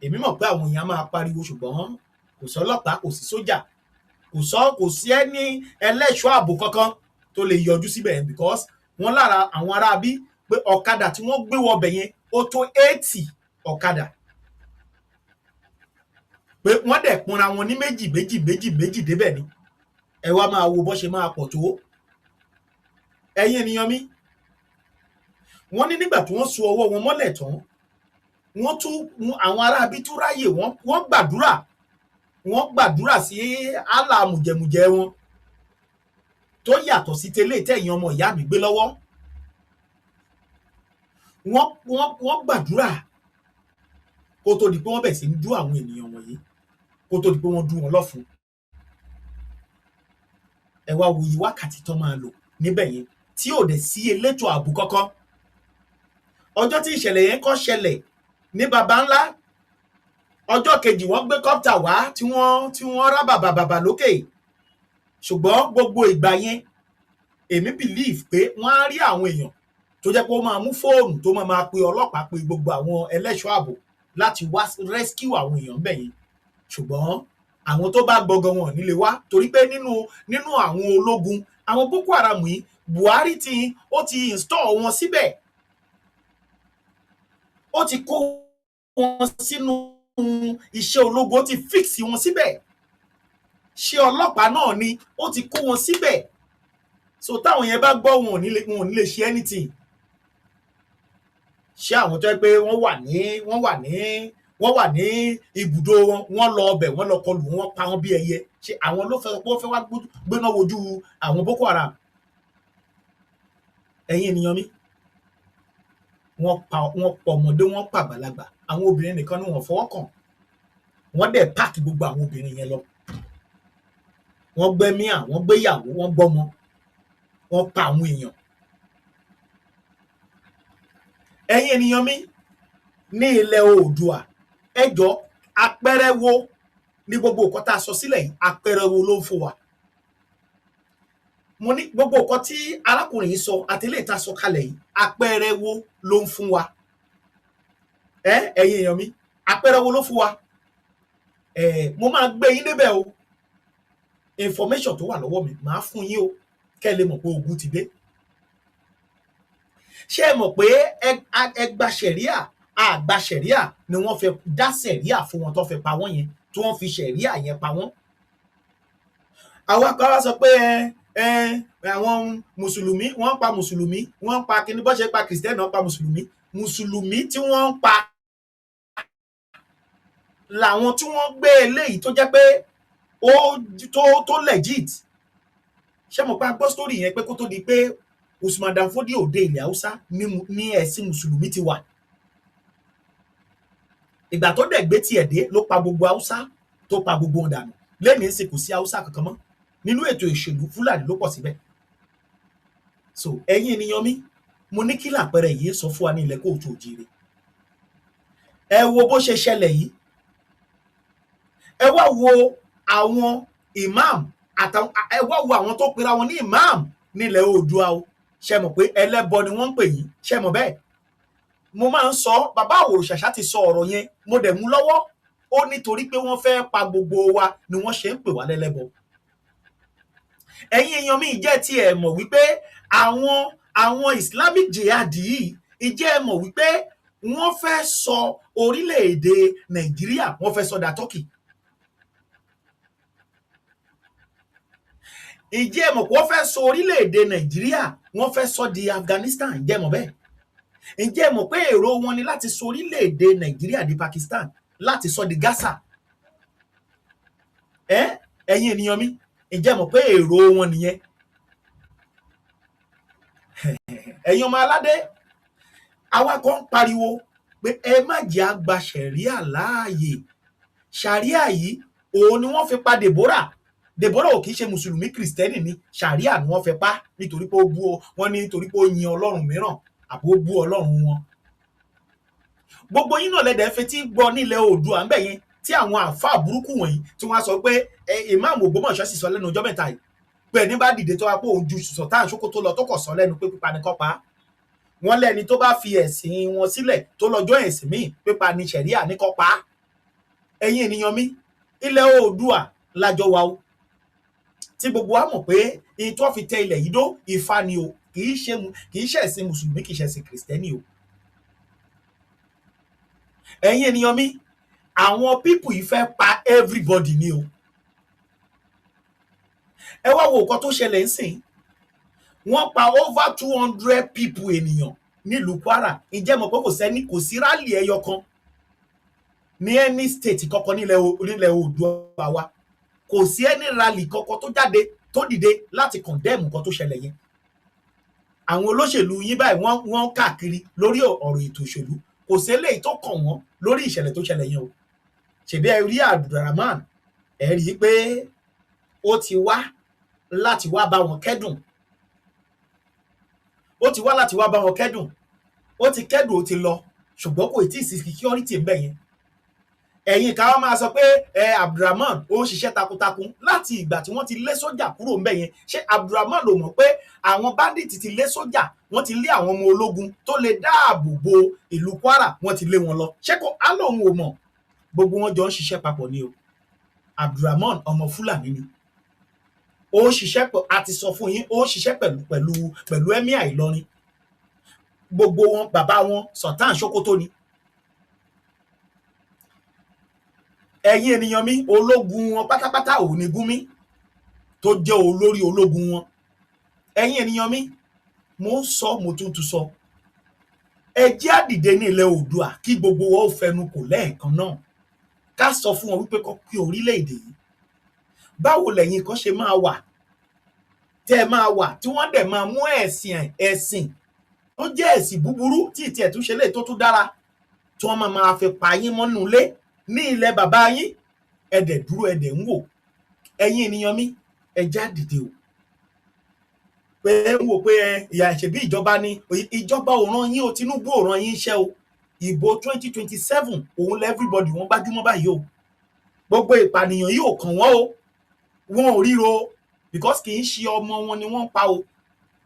Èmi mọ̀ pé àwọn èèyàn máa pariwo, ṣùgbọ́n kò sí ọlọ́pàá, kò sí sójà, kò sí ẹni ẹlẹ́ṣọ́ ààbò kankan tó lè yọjú síbẹ̀, because wọ́n lára àwọn aráabí pé ọ̀kadà tí wọ́n gbé wọbẹ̀ yẹn, ó tó 80 ọ̀kadà, pé wọ́n dẹ̀ pọnra wọn ní méjì méjì méjì méjì débẹ̀ ni. Ẹ wá máa wo bó ṣe máa pọ̀ tó. Ẹ̀yin ènìyàn mi, wọ́n ní nígbà tí wọ́n so ọwọ́ wọn mọ́lẹ̀ tán, wọ́n tún àwọn aráabí tún ráyè, wọ́n gbàdúrà, wọ́n gbàdúrà sí Allah mùjẹ̀mùjẹ̀ wọn tó yàtọ̀ sí tẹ́lẹ̀ tẹ̀yìn ọmọ ìyá mi gbé lọ́wọ́. Wọ́n gbàdúrà kó tó di pé wọ́n bẹ̀ sí ń dú àwọn ènìyàn wọ̀nyí, kó tó di pé wọ́n dú wọn lọ́fun. Ẹ wá wo iye wákàtí tó máa lò níbẹ̀ yẹn tí ò dẹ̀ sí elétò ààbò kankan. Ọjọ́ tí ìṣẹ̀lẹ̀ yẹn kọ́ ṣẹlẹ̀ ní Baba Ńlá, ọjọ́ kejì wọ́n gbé copter wá tí wọ́n rá bàbà bàbà lókè. Ṣùgbọ́n gbogbo ìgbà yẹn, èmi believe pé wọ́n á rí àwọn èèyàn tó jẹ́ pé ó máa mú fóònù tó máa máa pe ọlọ́pàá, pe gbogbo àwọn ẹlẹ́ṣọ́ ààbò láti wá rescue àwọn èèyàn bẹ̀ yẹn. Ṣùgbọ́n àwọn tó bá gbọgàn wọn ò ní lè wá, torí pé nínú àwọn ológun àwọn Boko Haram yìí, Buhari ti ó ti install wọn síbẹ̀, ó ti kó wọn sínú iṣẹ́ ológun, ó ti fix wọn síbẹ̀. Ṣé ọlọ́pàá náà ni, ó ti kó wọn síbẹ̀. So táwọn yẹn bá gbọ́, wọn ò ní lè ṣe anything. Ṣé àwọn tó yẹ pé wọ́n wà ní ibùdó wọn, wọ́n lọ ọbẹ̀, wọ́n lọ kọlù wọn, pa wọn bí ẹyẹ, ṣé àwọn ló fẹ́ pé wọ́n fẹ́ wá gbéná wojú àwọn Boko Haram? Ẹ̀yin ènìyàn mi, wọ́n pa ọmọdé, wọ́n pa àgbàlagbà. Àwọn obìnrin nìkan ni wọ́n fọwọ́ kàn. Wọ́n dẹ̀ pack gbogbo àwọn obìnrin yẹn lọ. Wọ́n gbẹ́mí àwọn, gbéyàwó, wọ́n gbọ́mọ, wọ́n pa àwọn èèyàn. Ẹ̀yin ènìyàn mi ní ilẹ̀ Oòdùà, ẹ jọ̀ọ́, àpẹẹrẹ wo ní gbogbo nǹkan tá a sọ sílẹ̀ yìí? Àpẹẹrẹ wo ló ń fún wa? Mo ní gbogbo nǹkan tí arákùnrin yìí sọ àti eléyìí tá a sọ kalẹ̀ yìí, àpẹẹrẹ wo ló ń fún wa? Ẹ ẹ̀yin èèyàn mi, àpẹẹrẹ wo ló fún wa? Ẹ mo máa gbé yín débẹ̀ o. Information tó wà lọ́wọ́ mi, màá fún yín o, kẹ́ ẹ lè mọ̀ pé ogun ti dé. Ṣé ẹ mọ̀ pé ẹ gba Sharia, àgbà Sharia ni wọ́n fẹ́ dá Sharia fún wọn tó fẹ́ pa wọ́n yẹn, tí wọ́n fi Sharia yẹn pa wọ́n. Àwa kan wá sọ pé ẹ àwọn mùsùlùmí, wọ́n pa mùsùlùmí, wọ́n pa kíní, bó ṣe pa Christian náà pa mùsùlùmí. Mùsùlùmí tí wọ́n ń pa làwọn tí wọ́n gbé eléyìí tó jẹ́ pé ó tó legit. Ṣé mo pa gbọ́ story yẹn pé kó tó di pé Usman Dan Fodio dé ilẹ̀ Haúsá ní ẹ̀sìn mùsùlùmí ti wà. Ìgbà tó dẹ̀ gbé tiẹ̀ dé ló pa gbogbo Haúsá, tó pa gbogbo wọn dànù. Lẹ́nìí sì kò sí Haúsá kankan mọ́ nínú ètò ìṣèlú, Fúlàní ló pọ̀ síbẹ̀. So ẹ̀yin ènìyàn mi, mo ní kí làpẹẹrẹ yìí sọ fún wa ní ilẹ̀ káàárọ̀ oòjíire? Ẹ wo bó ṣe ṣẹlẹ̀ yìí. Ẹ wá wo àwọn imam àtàwọn, ẹ wá wo àwọn tó pera wọn ní imam nílẹ̀ Oòduà o. Ṣe mọ̀ pé ẹlẹ́bọ ni wọ́n ń pè yín? Ṣe mọ̀ bẹ́ẹ̀? Mo máa ń sọ, bàbá Àwòrò Ṣàṣà ti sọ ọ̀rọ̀ yẹn, mo dẹ̀ mú lọ́wọ́. Ó nítorí pé wọ́n fẹ́ pa gbogbo wa ni wọ́n ṣe ń pè wá lẹ́lẹ́bọ. Ẹ̀yin èèyàn mi, ìjẹ́ tí ẹ mọ̀ wípé àwọn Islamic Jihad yìí, ìjẹ́ ẹ mọ̀ wípé wọ́n fẹ́ sọ orílẹ̀-èdè Nàìjíríà, wọ́n fẹ́ sọ dà Turkey? Ìjẹ́ ẹ mọ̀ pé wọ́n fẹ́ sọ orílẹ̀-èdè Nàìjíríà, wọ́n fẹ́ sọ di Afghanistan? Ǹjẹ́ ẹ mọ̀ bẹ́ẹ̀? Ǹjẹ́ ẹ mọ̀ pé èrò wọn ni láti sọ orílẹ̀-èdè Nàìjíríà di Pakistan, láti sọ di Gaza? Ẹ ẹ̀yin ènìyàn mi, ǹjẹ́ ẹ mọ̀ pé èrò wọn nìyẹn? Ẹ̀yin ọmọ aládé, àwa kan ń pariwo pé ẹ má jẹ́ á gba ṣẹ̀ríà láàyè. Ṣàríà yìí òun ni wọ́n fi pa Deborah. Deborah ò kì í ṣe mùsùlùmí, kìrìsìtẹ́nì ni. Ṣàríà ni wọ́n fi pa nítorí pé ó bú wọn, ní nítorí pé ó yin ọlọ́run mìíràn àbó bú ọlọ́run wọn. Gbogbo yín náà lẹ́dẹ̀ẹ́ fetí gbọ́ nílẹ̀ Oòduà ń bẹ̀ yẹn, tí àwọn àáfàá burúkú wọ̀nyí tí wọ́n á sọ pé ìmáàmù Ògbómọ̀ṣọ́ sì sọ lẹ́nu ọjọ́ mẹ́ta yìí pé ẹni bá dìde tó wá pé òun ju Sultan Sókótó lọ, tó kọ̀ sọ lẹ́nu pé pípa ni kọ́ pa á. Wọ́n lẹ́ni tó bá fi ẹ̀sìn wọn sílẹ̀ tó lọ́jọ́ ẹ̀sìn míì, pípa ni ṣẹ̀ríà ní kọ́ pa á. Ẹ̀yin ènìyàn mi, ilẹ̀ Oòduà lájọ wa o, tí gbogbo wa mọ̀ pé ìyẹn tó fi tẹ ilẹ̀ yìí dó Ifá ni o. Kì í ṣe ẹ̀sìn mùsùlùmí, kì í ṣe ẹ̀sìn kìrìsìtẹ́nì o. Ẹ̀yin ènìyàn mi, àwọn people yìí fẹ́ pa everybody ni o. Ẹ wá wo nǹkan tó ṣẹlẹ̀ ń sìn. Wọ́n pa over 200 people, ènìyàn nílùú Kwara. Ǹjẹ́ mọ̀ pé kò sẹ́ni, kò sí rally ẹyọ kan ní any state kankan nílẹ̀ Oòduà wa? Kò sí any rally kankan tó jáde, tó dìde láti condemn nǹkan tó ṣẹlẹ̀ yẹn. Àwọn olóṣèlú yín báyìí, wọ́n káàkiri lórí ọ̀rọ̀ ètò òṣèlú. Kò sí eléyìí tó kàn wọ́n lórí ìṣẹ̀lẹ̀ tó ṣẹlẹ̀ yẹn o. Ṣèbí ẹ rí Abdulrahman, ẹ rí i pé ó ti wá láti wá bá wọn kẹ́dùn. Ó ti wá láti wá bá wọn kẹ́dùn, ó ti kẹ́dùn, ó ti lọ, ṣùgbọ́n kò tí ì sí security ńbẹ̀ yẹn. Ẹ̀yin ká wá máa sọ pé ẹ Abdulrahman ó ń ṣiṣẹ́ takuntakun láti ìgbà tí wọ́n ti lé sójà kúrò ńbẹ̀ yẹn. Ṣé Abdulrahman ló mọ̀ pé àwọn bandit ti lé sójà, wọ́n ti lé àwọn ọmọ ológun tó lè dáàbò bo ìlú Kwara, wọ́n ti lé wọn lọ? Ṣé kò á lóun ò mọ̀? Gbogbo wọn jọ ń ṣiṣẹ́ papọ̀ ni o. Abdulrahman ọmọ Fúlàní ni, ó ń ṣiṣẹ́ pẹ̀. A ti sọ fún yín, ó ń ṣiṣẹ́ pẹ̀lú emir Ìlọrin. Gbogbo wọn, bàbá wọn Sultan Sokoto ni. Ẹ̀yin ènìyàn mi, ológun wọn pátápátá ò ní Gúnmi tó jẹ́ olórí ológun wọn. Ẹ̀yin ènìyàn mi, mo ń sọ, mo tún tún sọ, ẹ jẹ́ á dìde ní ilẹ̀ Oòduà, kí gbogbo wa ó fẹnu kò lẹ́ẹ̀kan náà, ká sọ fún wọn wípé kó pín orílẹ̀-èdè yìí. Báwo lẹ̀yin kan ṣe máa wà, tẹ́ ẹ máa wà, tí wọ́n dẹ̀ máa mú ẹ̀sìn tó jẹ́ ẹ̀sìn búburú tí ìtì ẹ̀ tún ṣe lè tó tún dára, tí wọ́n máa máa fi pa yín mọ́nú ilé ní ilẹ̀ bàbá yín? Ẹ dẹ̀ dúró, ẹ dẹ̀ ń wò. Ẹ̀yin ènìyàn mi, ẹ já dìde o. Pé ń wò pé ẹ ìyà ìṣèbí ìjọba ni, ìjọba ò rán yín o. Tinubu ò rán yín iṣẹ́ o. Ìbò 2027 òun lẹ everybody wọ́n gbájúmọ́ báyìí o. Gbogbo ìpànìyàn yìí ò kàn wọ́n o. Wọn ò ríro because kì í ṣe ọmọ wọn ni wọ́n ń pa o,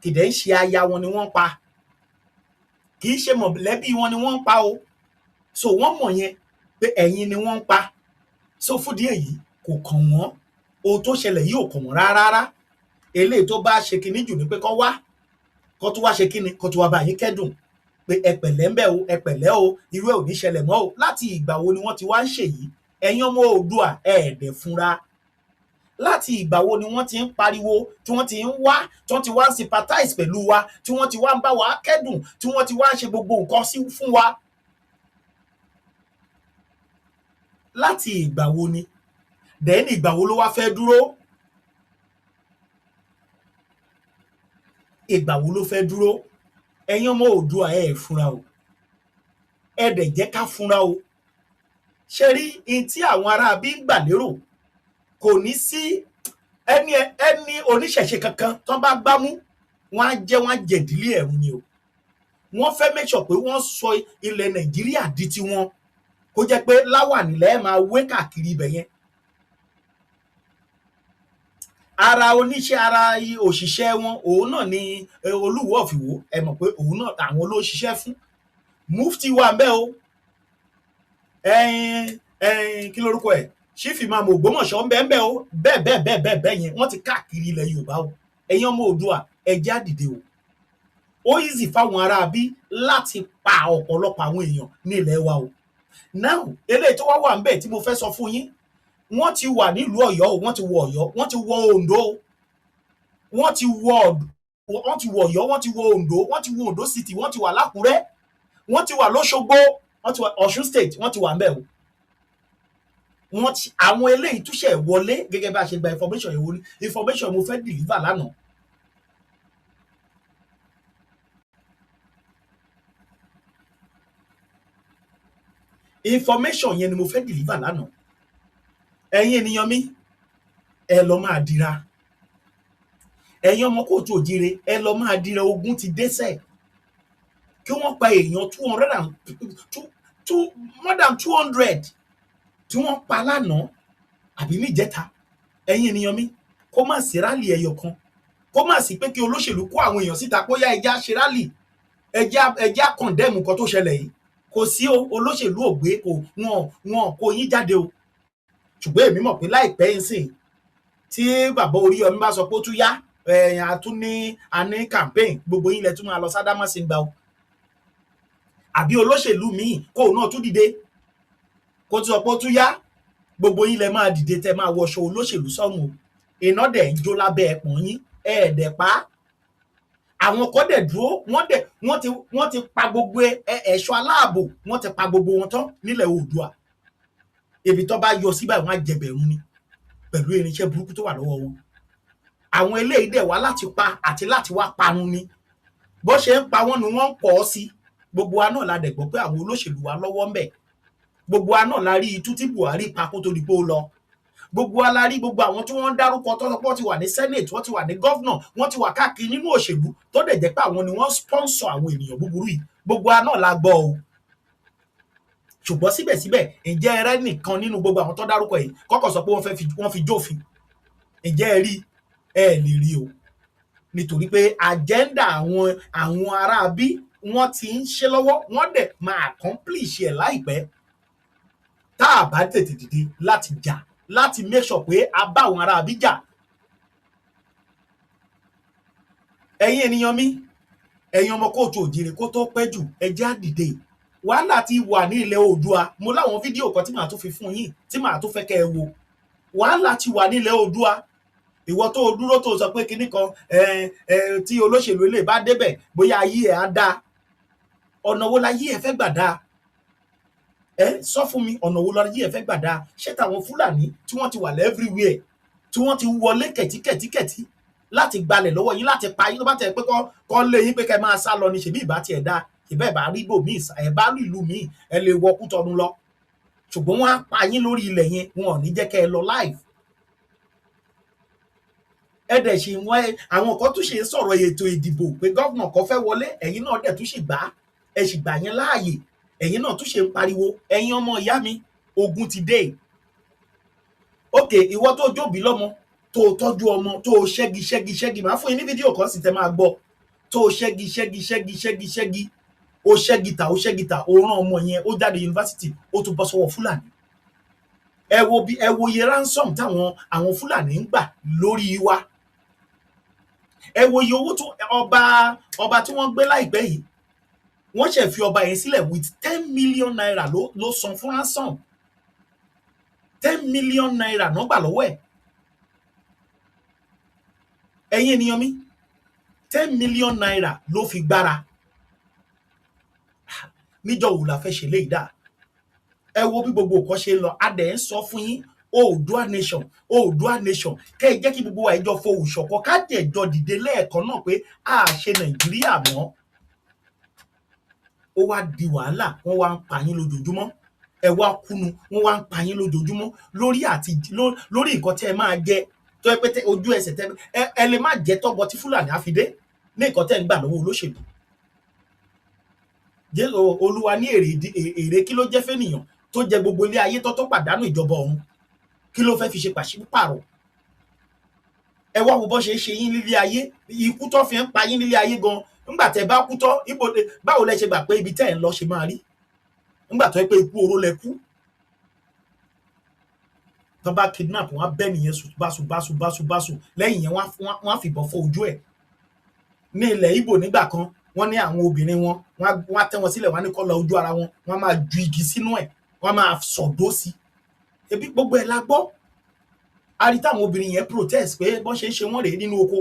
kì í dẹ̀ ń ṣe aya wọn ni wọ́n ń pa, kì í ṣe mọ̀lẹ́bí wọn ni wọ́n ń pa o. So wọ́n mọ̀ yẹn pé ẹ̀yin ni wọ́n ń pa. So fúdìí èyí, kò kàn wọ́n. Ohun tó ṣẹlẹ̀ yìí ò kàn wọ́n rárá rárá. Eléyìí tó bá ṣe kinní jù ni pé kọ́ wá, kọ́ tó wá ṣe kinní, kọ́ tó wá bá yín kẹ́dùn pé ẹ pẹ̀lẹ́ ń bẹ̀ o, ẹ pẹ̀lẹ́ o, irú ẹ̀ ò ní ṣẹlẹ̀ mọ́ o. Láti ìgbà wo ni wọ́n ti wá ń ṣèyí? Ẹ̀yin ọmọ Oòduà, ẹ̀ẹ́dẹ̀ fúnra. Láti ìgbà wo ni wọ́n ti ń pariwo, tí wọ́n ti ń wá, tí wọ́n ti wá ń sympathize pẹ̀lú wa, tí wọ́n ti wá ń bá wa kẹ́dùn, tí wọ́n ti wá ń ṣe gbogbo nǹkan sí fún wa? Láti ìgbà wo ni? Then ìgbà wo ló wá fẹ́ dúró? Ìgbà wo ló fẹ́ dúró? Ẹ̀yin ọmọ Oòduà, ẹ fúnra o, ẹ dẹ̀ jẹ́ ká fúnra o. Ṣe rí in tí àwọn ará bí ń gbà lérò, kò ní sí ẹni oníṣẹ̀ṣe kankan tó bá gbámú, wọ́n á jẹ́, wọ́n á jẹ̀dílé ẹ̀rù ni o. Wọ́n fẹ́ make sure pé wọ́n sọ ilẹ̀ Nàìjíríà di tiwọn. Kó jẹ́ pé láwàní lẹ́ẹ̀ máa wé káàkiri ibẹ̀ yẹn. Ara oníṣẹ́, ara òṣìṣẹ́ wọn, òun náà ni Olúwo of Ìwó. Ẹ mọ̀ pé òun náà àwọn ló ṣiṣẹ́ fún. Mufti wà ńbẹ̀ o. Ẹyin ẹyin, kí lorúkọ ẹ̀, Chief Imam Ògbómọ̀ṣọ́ ńbẹ ńbẹ̀ o. Bẹ́ẹ̀ bẹ́ẹ̀ bẹ́ẹ̀ bẹ́ẹ̀ bẹ́ẹ̀ yẹn, wọ́n ti káàkiri ilẹ̀ Yorùbá o. Ẹ̀yin ọmọ Oòduà, ẹ jẹ́ á dìde o. Ó easy fáwọn aráabí láti pa ọ̀pọ̀lọpọ̀ àwọn èèyàn ní ilẹ̀ wa o. Now, eléyìí tó wá wà ńbẹ̀ tí mo fẹ́ sọ fún yín, wọ́n ti wà nílùú Ọ̀yọ́ o, wọ́n ti wọ Ọ̀yọ́, wọ́n ti wọ Oǹdó o. Wọ́n ti wọ Ọ̀yọ́, wọ́n ti wọ Oǹdó, wọ́n ti wọ Oǹdó City, wọ́n ti wà l'Ákúrẹ́, wọ́n ti wà lọ́ṣogbo, wọ́n ti wà Ọ̀ṣun State, wọ́n ti wà ńbẹ̀ o. Wọ́n ti àwọn eléyìí túṣẹ̀ wọlé gẹ́gẹ́ bá a ṣe gba information yẹn wọlé. Information mo fẹ́ deliver lánàá. Information yẹn ni mo fẹ́ deliver lánàá. Ẹ̀yin ènìyàn mi, ẹ lọ máa dira. Ẹ̀yin ọmọ káàárọ̀ oòjíire, ẹ lọ máa dira. Ogun ti dẹ́sẹ̀. Kí wọ́n pa èèyàn two hundred and two two more than 200 tí wọ́n pa lánàá àbí níjẹta, ẹ̀yin ènìyàn mi, kó má sí rally ẹyọ kan, kó má sí pé kí olóṣèlú kó àwọn èèyàn síta pé ó yá, ẹ jẹ́ á ṣe rally, ẹ jẹ́ á condemn nǹkan tó ṣẹlẹ̀ yìí. Kò sí o. Olóṣèlú ò gbé, kò wọn kò yín jáde o. Ṣùgbọ́n èmi mọ̀ pé láìpẹ́ yín sìn, tí bàbá Oríyọmí bá sọ pé ó tún yá, ẹ̀yìn àtún ní a ní campaign, gbogbo yín lẹ tún máa lọ sádámàsìngbà o. Àbí olóṣèlú míì kóun náà tún dìde, kó tún sọ pé ó tún yá, gbogbo yín lẹ máa dìde, tẹ máa wọṣọ olóṣèlú sọ́run o. Iná dẹ̀ ń jó lábẹ́ ẹpọ̀n yín, ẹ̀ẹ́dẹ̀ pa á. Àwọn kan dẹ̀ dúró, wọ́n dẹ̀ wọ́n ti pa gbogbo ẹ̀ṣọ́ aláàbò, wọ́n ti pa gbogbo wọn tán nílẹ̀ Oòduà. Ibi tó bá yọ síbẹ̀, wọ́n á jẹbẹ̀rún ni pẹ̀lú irinṣẹ́ burúkú tó wà lọ́wọ́ wọn. Àwọn eléyìí dẹ̀ wá láti pa àti láti wá parun ni. Bó ṣe ń pa wọ́n ni wọ́n ń pọ̀ ọ́ sí. Gbogbo wa náà la dẹ̀ gbọ́ pé àwọn olóṣèlú wa lọ́wọ́ ń bẹ̀. Gbogbo wa náà la rí itú tí Buhari pa kó tó di pé ó lọ. Gbogbo wa la rí gbogbo àwọn tí wọ́n ń dárúkọ tó sọ pé wọ́n ti wà ní senate, wọ́n ti wà ní governor, wọ́n ti wà káàkiri nínú òṣèlú, tó dẹ̀ jẹ́ pé àwọn ni wọ́n sponsor àwọn ènìyàn búburú yìí. Gbogbo wa náà la gbọ́ o. Ṣùgbọ́n síbẹ̀síbẹ̀, ǹjẹ́ ẹ rẹ́ nìkan nínú gbogbo àwọn tó dárúkọ yìí kọ́kọ́ sọ pé wọ́n fẹ́ fi wọ́n fi jófin? Ǹjẹ́ ẹ rí? Ẹ lè rí o, nítorí pé agenda àwọn aráabí, wọ́n ti ń ṣe lọ́wọ́, wọ́n dẹ̀ máa accomplish ẹ̀ láìpẹ́, tá a bá tètè dìde láti jà, láti make sure pé a bá àwọn aráabí jà. Ẹ̀yin ènìyàn mi, ẹ̀yin ọmọ káàárọ̀ oòjíire, kó tó pẹ́ jù, ẹ jẹ́ á dìde. Wàhálà ti wà ní ilẹ̀ Oòduà. Mo láwọn fídíò kan tí màá tún fi fún yín, tí màá tún fẹ́ kẹ́ ẹ wo. Wàhálà ti wà ní ilẹ̀ Oòduà. Ìwọ tó o dúró tó o sọ pé kinní kan ẹ ẹ tí olóṣèlú ilé bá débẹ̀, bóyá ayé ẹ̀ á dáa, ọ̀nà wo la yí ẹ fẹ́ gbà dáa? Ẹ sọ fún mi, ọ̀nà wo la yí ẹ fẹ́ gbà dáa? Ṣé tàwọn Fúlàní tí wọ́n ti wà everywhere, tí wọ́n ti wọlé kẹ̀tíkẹ̀tíkẹ̀tí láti gbalẹ̀ lọ́wọ́ yín, láti pa yín? Tó bá tẹ̀ pé kọ́ lé yín pé kẹ́ máa sá lọ ni, ṣèbí ìbá tiẹ̀ dáa, ìbá ẹ̀ bá rí bò míì, ẹ̀ bá rí ìlú míì, ẹ lè wọ Kútọ́nù lọ. Ṣùgbọ́n wọ́n á pa yín lórí ilẹ̀ yẹn, wọn ò ní jẹ́ kẹ́ ẹ lọ live. Ẹ dẹ̀ ṣe wọ́n. Àwọn kan tún ṣe ń sọ̀rọ̀ ètò ìdìbò pé governor kan fẹ́ wọlé. Ẹ̀yin náà dẹ̀ tún ṣì gbà á, ẹ sì gbà yẹn láàyè, ẹ̀yin náà tún ṣe ń pariwo. Ẹ̀yin ọmọ ìyá mi, ogun ti dé. Ok, ìwọ tó jóbi lọ́mọ, tó tọ́jú ọmọ, tó ṣẹ́gi ṣẹ́gi ṣẹ́gi, màá fún yín ní fídíò kan sì tẹ́ máa gbọ́, tó ṣẹ́gi ṣẹ́gi ṣẹ́gi ṣẹ́gi ṣẹ́gi, ó ṣẹ́gi tà, ó ṣẹ́gi tà, ó rán ọmọ yẹn, ó jáde yunifásitì, ó tún bọ́ sọ́wọ́ Fúlàní. Ẹ wo bí, ẹ wo iye ransom táwọn àwọn Fúlàní ń gbà lórí wa. Ẹ wo iye owó tó ọba tí wọ́n gbé láìpẹ́ yìí, wọ́n ṣẹ̀ fi ọba yẹn sílẹ̀ with ₦10 million ló san fún ransom. ₦10 million náà gbà lọ́wọ́ ẹ̀. Ẹ̀yin ènìyàn mi, ₦10 million ló fi gbára. Níjọ́ wo la fẹ́ ṣe léyìí dà? Ẹ wo bí gbogbo nǹkan ṣe ń lọ. A dẹ̀ ń sọ fún yín, Oòduà nation, Oòduà nation, kẹ́ ẹ jẹ́ kí gbogbo wa ìjọ fohùn ṣọ̀kan, ká dẹ̀ jọ dìde lẹ́ẹ̀kan náà pé a ṣe Nàìjíríà mọ́. Ó wá di wàhálà, wọ́n wá ń pa yín lójoojúmọ́. Ẹ wá kúnu, wọ́n wá ń pa yín lójoojúmọ́ lórí àti lórí nǹkan tẹ́ ẹ máa jẹ, tó yẹ pé ojú ẹsẹ̀ tẹ́ ẹ lè má jẹ tọ́gbọ tí Fúlàní á fi dé ní nǹkan tẹ́ ń gbà lọ́wọ́ olóṣèlú. Olúwa ní èrè kí ló jẹ́ fẹ́nìyàn tó Tó jẹ gbogbo ilé ayé tó pàdánù ìjọba ọ̀run, kí ló fẹ́ fi ṣe pàṣípààrọ̀? Ẹ wá wo bó ṣe ń ṣe yín nílé ayé, ikú tó fi ń pa yín nílé ayé gan. Ńgbà tẹ́ bá kú tán, ibo báwo lẹ ṣe gbà pé ibi tẹ́ ẹ̀ ń lọ ṣe máa rí ńgbà tó yẹ pé ikú oró lẹ kú? Tó bá kidnap wọn, á bẹ́ nìyẹn sùn báṣu báṣu báṣu báṣu. Lẹ́yìn yẹn, wọ́n á fìbọn fọ́ ojú ẹ̀. Ní ilẹ̀ Ìgbò nígbà kan, wọ́n ní àwọn obìnrin wọn, wọ́n á tẹ́ wọn sílẹ̀, wọ́n á ní kó la ojú ara wọn, wọ́n á máa ju igi sínú ẹ̀, wọ́n á máa sọ̀dó sí i. Ebi gbogbo ẹ̀ la gbọ́. A rí táwọn obìnrin yẹn protest pé bọ́n ṣe ń ṣe wọ́n rèé nínú oko.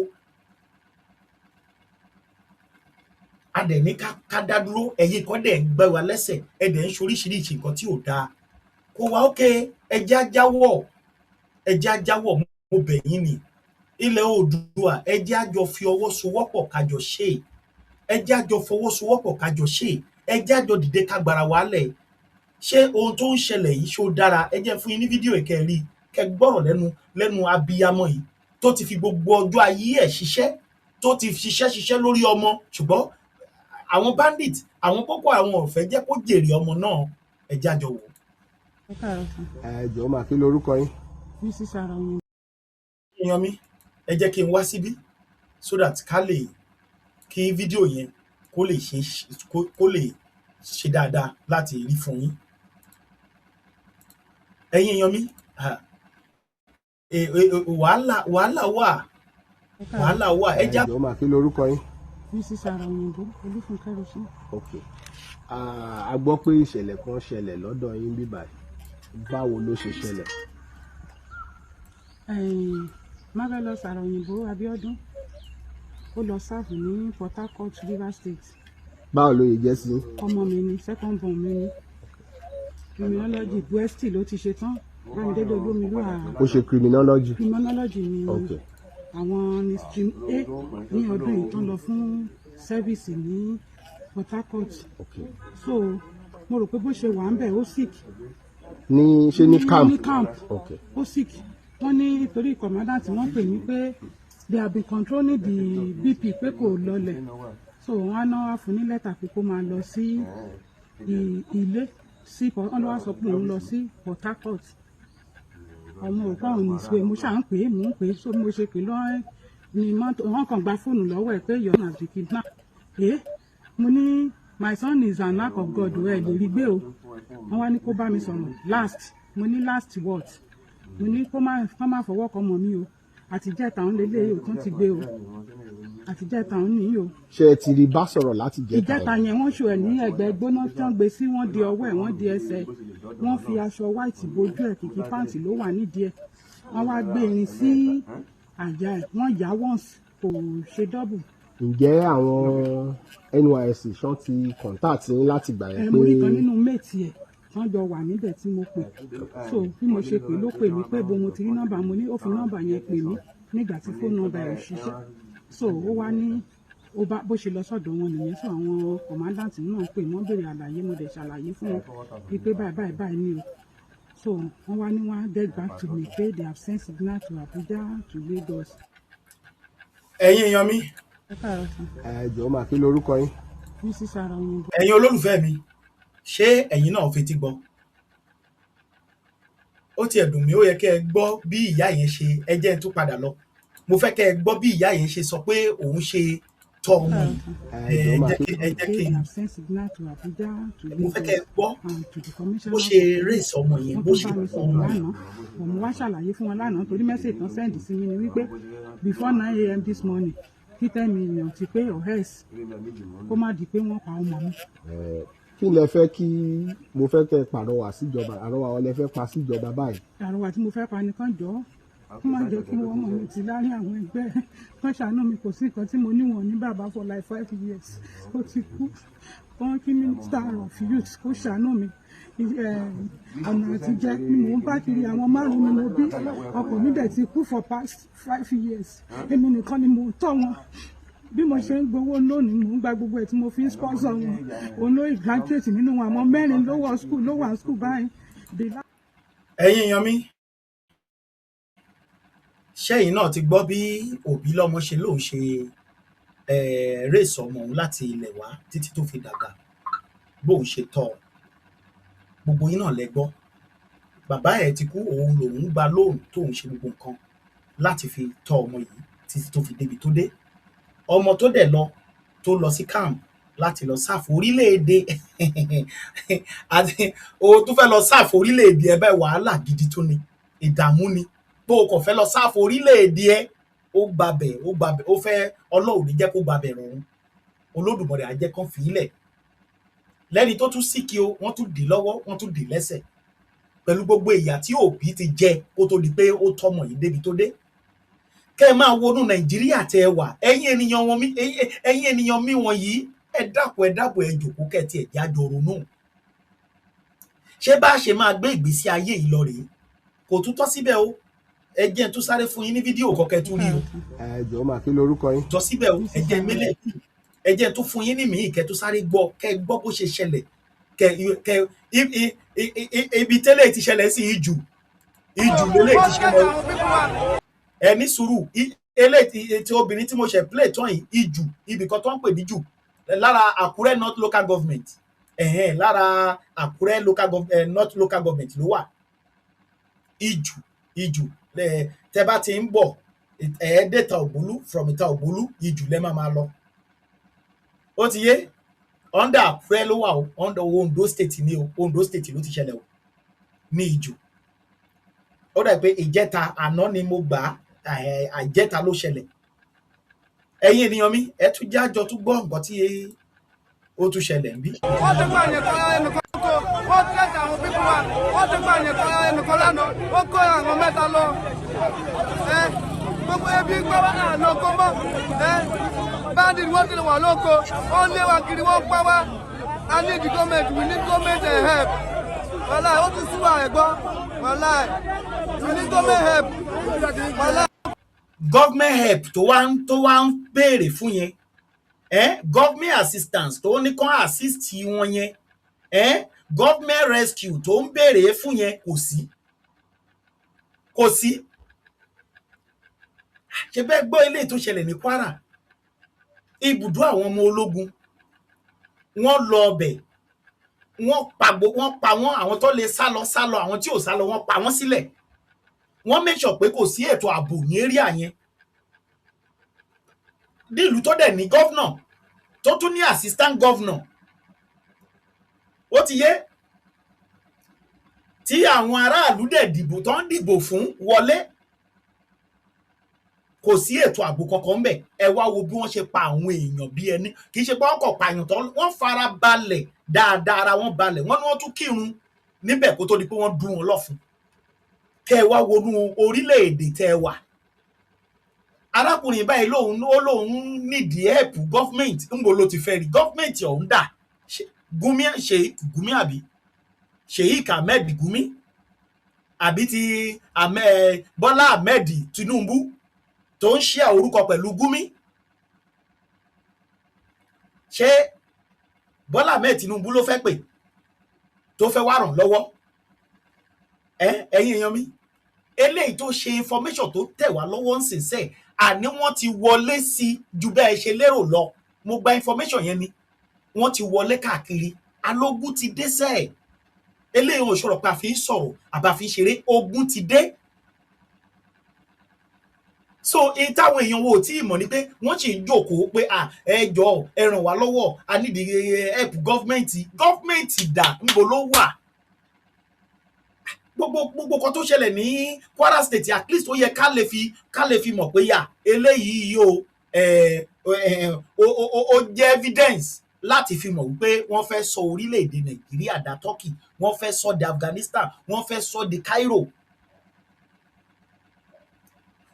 A dẹ̀ ní ká dá dúró. Ẹ̀yin kan dẹ̀ ń gbẹ́ wa lẹ́sẹ̀, ẹ dẹ̀ ń ṣoríṣiríṣi nǹkan tí ò dáa. Kò wá ókè. Ẹ jẹ́ á jáwọ́, ẹ jẹ́ á jáwọ́. Mo bẹ̀ yín ni. Ilẹ̀ Oòduà, ẹ jẹ́ á jọ fi ọwọ́ sowọ́pọ̀ kájọ ṣe é. Ẹ jẹ́ á jọ fọwọ́sowọ́pọ̀ kájọ ṣe é. Ẹ jẹ́ á jọ dìde ká gbára wa lẹ̀. Ṣé ohun tó ń ṣẹlẹ̀ yìí, ṣó dára? Ẹ jẹ́ n fún yín ní fídíò yìí, kẹ́ ẹ rí i, kẹ́ ẹ gbọ́rọ̀ lẹ́nu abiyamọ yìí tó ti fi gbogbo ọjọ́ ayé ẹ̀ ṣiṣẹ́, tó ti ṣiṣẹ́ ṣiṣẹ́ lórí ọmọ, ṣùgbọ́n àwọn bandit, àwọn Boko, àwọn ò fẹ́ jẹ́ kó jèrè ọmọ náà. Ẹ jẹ́ á jọ wò ó. Ẹ káàárọ̀ sir. Ẹ jọ̀ọ́ mà, kí lorúkọ yín? Mrs Ara. Èèyàn mi, ẹ jẹ́ kí n wá síbí so that ká lè kí fídíò yẹn kó lè ṣe kó lè ṣe dáadáa láti rí fún yín. Ẹ̀yin èèyàn mi, wàhálà, wàhálà wà, wàhálà wà. Ẹ Ẹ já jọ̀ọ́ mà, kí lorúkọ yín? Mrs Ara Òyìnbó Olúfúnkẹ́ Rosí. Ok. Ah, a gbọ́ pé ìṣẹ̀lẹ̀ kan ṣẹlẹ̀ lọ́dọ̀ yín bíbáyìí. Báwo ló ṣe ṣẹlẹ̀? Marvelous Ara Òyìnbó Abíọ́dún, ó lọ serve ní Port Harcourt, Rivers State. Báwo ló yẹ jẹ́ sí yín? Ọmọ mi ni, second born mi ni. Criminology, Buesti ló ti ṣe tán, Bámidélé Olómìlúwà. Ó ṣe criminology? Criminology ni. Àwọn ní stream A ní ọdún yìí tó ń lọ fún service ní Port Harcourt. So mo rò pé bó ṣe wà ń bẹ̀, ó sick. Ní ṣé ní camp? Ní camp. Ó sick. Wọ́n ní torí commandant wọ́n pè mí pé they have been controlling the BP, pé kò lọlẹ̀, so wọ́n á náà wá fún ní lẹ́tà pé kó máa lọ sí ilé sí. Wọ́n ló wá sọ pé òun lọ sí Port Harcourt. Ọmọ òkú àwọn nìṣó. Mo ṣáà ń pè é, mò ń pè é. So mo ṣe pè lọ́wọ́ ni mọ́tò wọ́n kàn gba fóònù lọ́wọ́ ẹ̀ pé your son has been kidnapped. Ẹ mo ní my son is an ark of God, ẹ lè rí gbé o. Wọ́n wá ní kó bá mi sọ̀rọ̀ last. Mo ní last what? Mo ní kó má fọwọ́ kọ ọmọ mi o. Àtijẹ́ta òun lélẹ́yìí o, tán ti gbé o. Àtijẹ́ta òun nìyí o. Ṣé ẹ ti rí bá sọ̀rọ̀ láti jẹ́ta? Ìjẹta yẹn, wọ́n ṣò ẹ̀ ní ẹ̀gbẹ́ gbóná tí wọ́n gbé sí. Wọ́n di ọwọ́ ẹ̀, wọ́n di ẹsẹ̀, wọ́n fi aṣọ white bojú ẹ̀, kìkì pant ló wà nídìí ẹ̀. Wọ́n wá gbé irin sí àyà ẹ̀, wọ́n yà once, kò ṣe double. Ǹjẹ́ àwọn NYSC ṣán ti contact yín láti gbà yẹn Ẹ pé mo rí kan nínú mate ẹ̀ wọ́n jọ wà níbẹ̀ tí mo pè. So bí mo ṣe pè ló pè mí pé bo mo ti rí nọ́mbà. Mo ní ó fi nọ́mbà yẹn pè mí nígbà tí fóònù nọ́mbà ẹ̀ ò ṣiṣẹ́. So ó wá ní ó bá bó ṣe lọ sọ́dọ̀ wọn nìyẹn. So àwọn commandant náà pè wọ́n, béèrè àlàyé, mo dẹ̀ ṣàlàyé fún wọn wípé báyìí báyìí báyìí ni o. So wọ́n wá ní wọ́n á get back to me pé they have sent signal to Abuja, to Lagos. Ẹ̀yin èèyàn mi. Ẹ káàárọ̀ sir. Ẹ jọ̀ọ́ mà, kí lorúkọ yín? Mrs Ara Òyìnbó. Ẹ̀yin olólùfẹ́ mi, ṣé ẹ̀yin náà fetí gbọ́? Ó tiẹ̀ dùn mí. Ó yẹ kẹ́ ẹ gbọ́ bí ìyá yẹn ṣe. Ẹ jẹ́ n tún padà lọ. Mo fẹ́ kẹ́ ẹ gbọ́ bí ìyá yẹn ṣe sọ pé òun ṣe tọ́ ọmọ yìí. Ẹ Ẹ jọ̀ọ́ mà jẹ́ kí kí ẹ jẹ́ pé kí they have sent signal to Abuja, to mo fẹ́ kẹ́ ẹ Lagos gbọ́ and to the commissioner. Bó ṣe raise ọmọ yẹn, Wọ́n bó tún ṣe bá mi tọ́ sọ̀rọ̀ ọmọ yẹn. lánàá. Bọ̀ mo wá ṣàlàyé fún wọn lánàá torí message tán send sí mi ni wípé before 9 a.m. this morning, kí 10 million ti pé or else kó má di pé wọ́n pa ọmọ mi. Ẹ, kí lẹ fẹ́ kí mo fẹ́ kẹ́ ẹ pàrọwà síjọba? Àrọwà wọn lẹ fẹ́ pa síjọba báyìí? Àrọwà tí mo fẹ́ pa nìkan, jọ kó má jẹ́ kí wọ́n mọ̀ mi ti láàrin àwọn ẹgbẹ́, kán ṣàánú mi. Kò sí nǹkan tí mo níwọ̀n ní bàbá for like 5 years, ó ti kú. Kán kí minister of youth kó ṣàánú mi. Ọ̀nà àtijẹ́ ni mò ń bá kiri. Àwọn márùn-ún ni mo bí. Ọkọ mi dẹ̀ ti kú for past 5 years. Èmi nìkan ni mò ń tọ́ wọn. Bí mo ṣe ń gbowó lónìí, mò ń gba gbogbo ẹ̀ tí mo fi ń sponsor wọn. Òun ló graduate nínú wọn. Àwọn mẹ́rin ló wọ school, ló wà school báyìí. The Ẹ̀yin èèyàn mi, ṣẹ́yìn náà ti gbọ́ bí òbí lọ́mọ ṣe lóun ṣe raise ọmọ òun láti ilẹ̀ wá títí tó fi dàgbà, bóun ṣe tọ́ ọ. Gbogbo yín náà lẹ gbọ́, bàbá ẹ̀ ti kú, òun lòun gba loan tóun ṣe gbogbo nǹkan láti fi tọ́ ọmọ yìí títí tó fi débi tó dé. Ọmọ tó dẹ̀ lọ, tó lọ sí camp láti lọ serve orílẹ̀-èdè, àti o tún fẹ́ lọ serve orílẹ̀-èdè ẹ báyìí, wàhálà gidi tún ni, ìdààmú ni bó o kàn fẹ́ lọ serve orílẹ̀-èdè ẹ. Ó gbabẹ̀, ó gbabẹ̀, ó fẹ́. Ọlọ́run ní jẹ́ kó gbabẹ̀ rọrùn. Olódùmarè á jẹ́ kán fi í lẹ̀ lẹ́ni tó tún sick o. Wọ́n tún dì lọ́wọ́, wọ́n tún dì lẹ́sẹ̀ pẹ̀lú gbogbo ìyà tí òbí ti jẹ kó tó di pé ó tọ́mọ yìí débi tó dé. Kẹ́ ẹ máa wọnú Nàìjíríà tẹ́ ẹ wà, ẹ̀yin ènìyàn wọn mi, ẹ̀yin ènìyàn mi wọ̀nyí, ẹ dákun, ẹ dábọ̀, ẹ jòkó, kẹ́ ẹ tiẹ̀ jájọ ronú. Ṣé bá a ṣe máa gbé ìgbésí ayé yìí lọ rèé? Kò tún tọ́ síbẹ̀ o. Ẹ jẹ́ n tún sáré fún yín ní fídíò kọ́kẹ́ tún rí o. Ẹ jọ̀ọ́ mà, kí lorúkọ yín? Tọ́ síbẹ̀ o. Ẹ jẹ́ mélẹ̀, ẹ jẹ́ n tún fún yín ní míì, kẹ́ tún sáré gbọ́, kẹ́ gbọ́ bó ṣe ṣẹlẹ̀. Kẹ́ kẹ́ ibi tẹ́lẹ̀ ti ṣẹlẹ̀ sí Ìjù, Ìjù lélẹ̀ ti ṣẹlẹ̀ o. Ẹ ní sùúrù. Eléyìí ti obìnrin tí mo ṣe play tán yìí, Ìjù, ibì kan tó ń pè ní Jù lára Àkúrẹ́ North Local Government, ẹ̀hẹ́n, lára Àkúrẹ́ local government, North Local Government ló wà. Ìjù, Ìjù, tẹ bá ti ń bọ̀, ẹ̀ẹ́dẹ́ta Ògbólú, from Ìta Ògbólú, Ìjù lẹ́ máa máa lọ. Ó ti yé, under Àkúrẹ́ ló wà o, under Ondo State ni o. Ondo State ló ti ṣẹlẹ̀ o, ní Ìjù. Ó dà pé ìjẹta àná ni mo gbà á, àìjẹta ló ṣẹlẹ̀. Ẹ̀yin ènìyàn mi, ẹ tún jájọ tún gbọ́ nǹkan tí ó tún ṣẹlẹ̀ ń bí. Wọ́n ti pààyàn kan, ẹnìkan kó wọ́n tẹ̀sí àwọn people wa. Wọ́n ti pààyàn kan, ẹnìkan lánàá, wọ́n kó àwọn mẹ́ta lọ. Ẹ gbogbo ebi gbọ́ wá lóko mọ́. Ẹ bandit, wọ́n ti wà lóko, wọ́n lé wa kiri, wọ́n pa wá. I need the government, we need government help. Wàhálà ó ti sú wa, ẹ̀gbọ́n. Wàhálà, we need government help. Wàhálà. Government help tó wá ń béèrè fún yẹn, government assistance tó ní kán assist wọn yẹn, government rescue tó ń béèrè fún yẹn, kò sí, kò sí. Ṣe bẹ́ẹ̀ gbọ́ eléyìí tó ṣẹlẹ̀ ní Kwara, ibùdó àwọn ọmọ ológun, wọ́n lọ ọbẹ̀, wọ́n pa wọ́n pa wọ́n. Àwọn tó lè sá lọ sá lọ, àwọn tí ò sá lọ, wọ́n pa wọ́n sílẹ̀. Wọ́n make sure pé kò sí ètò ààbò ní area yẹn. Nílùú tó dẹ̀ ní governor, tó tún ní assistant governor, ó ti yé, tí àwọn aráàlú dẹ̀ dìbò, tó ń dìbò fún wọlé, kò sí ètò ààbò kankan ńbẹ̀. Ẹ wá wo bí wọ́n ṣe pa àwọn èèyàn bí ẹni kì í ṣe pé wọ́n kàn pààyàn tán. Wọ́n fara balẹ̀ dáadáa, ara wọn balẹ̀, wọ́n ní wọ́n tún kírun níbẹ̀ kó tó di pé wọ́n dún wọn lọ́fun. Kẹ́ ẹ wá wọnú orílẹ̀-èdè tẹ́ ẹ wà. Arákùnrin báyìí lòun ó lòun nídìí help government. Ńbo ló ti fẹ́ rí government ọ̀hún dà? Gumi, Sheikh Gumi, àbí Sheikh Ahmed Gumi, àbí ti Bọ́lá Ahmed Tinubu tó ń ṣe orúkọ pẹ̀lú Gumi? Ṣé Bọ́lá Ahmed Tinubu ló fẹ́ pè tó fẹ́ wá ràn lọ́wọ́? Ẹ ẹ̀yin èèyàn mi, eléyìí tó ṣe information tó tẹ̀ wá lọ́wọ́ ń sìn sẹ́ẹ̀, àní wọ́n ti wọlé sí ju bẹ́ẹ̀ ṣe lérò lọ. Mo gba information yẹn ni wọ́n ti wọlé káàkiri. Alógún ti dé sẹ́ẹ̀. Eléyìí ò sọ̀rọ̀ pé a fi ń sọ̀rọ̀ àbá fi ń ṣeré. Ogun ti dé. So èyí táwọn èèyàn wo tí ì mọ̀ ni pé wọ́n sì ń jókòó pé à, ẹ jọ̀ọ́, ẹ ràn wá lọ́wọ́, a need help government. Government dà? Ńbo ló wà? Gbogbo kan tó ṣẹlẹ̀ ní Kwara State, at least ó yẹ ká lè fi mọ̀ pé yà eléyìí o, ó jẹ́ evidence láti fi mọ̀ wípé wọ́n fẹ́ sọ orílẹ̀-èdè Nàìjíríà dà Turkey, wọ́n fẹ́ sọ di Afghanistan, wọ́n fẹ́ sọ di Cairo.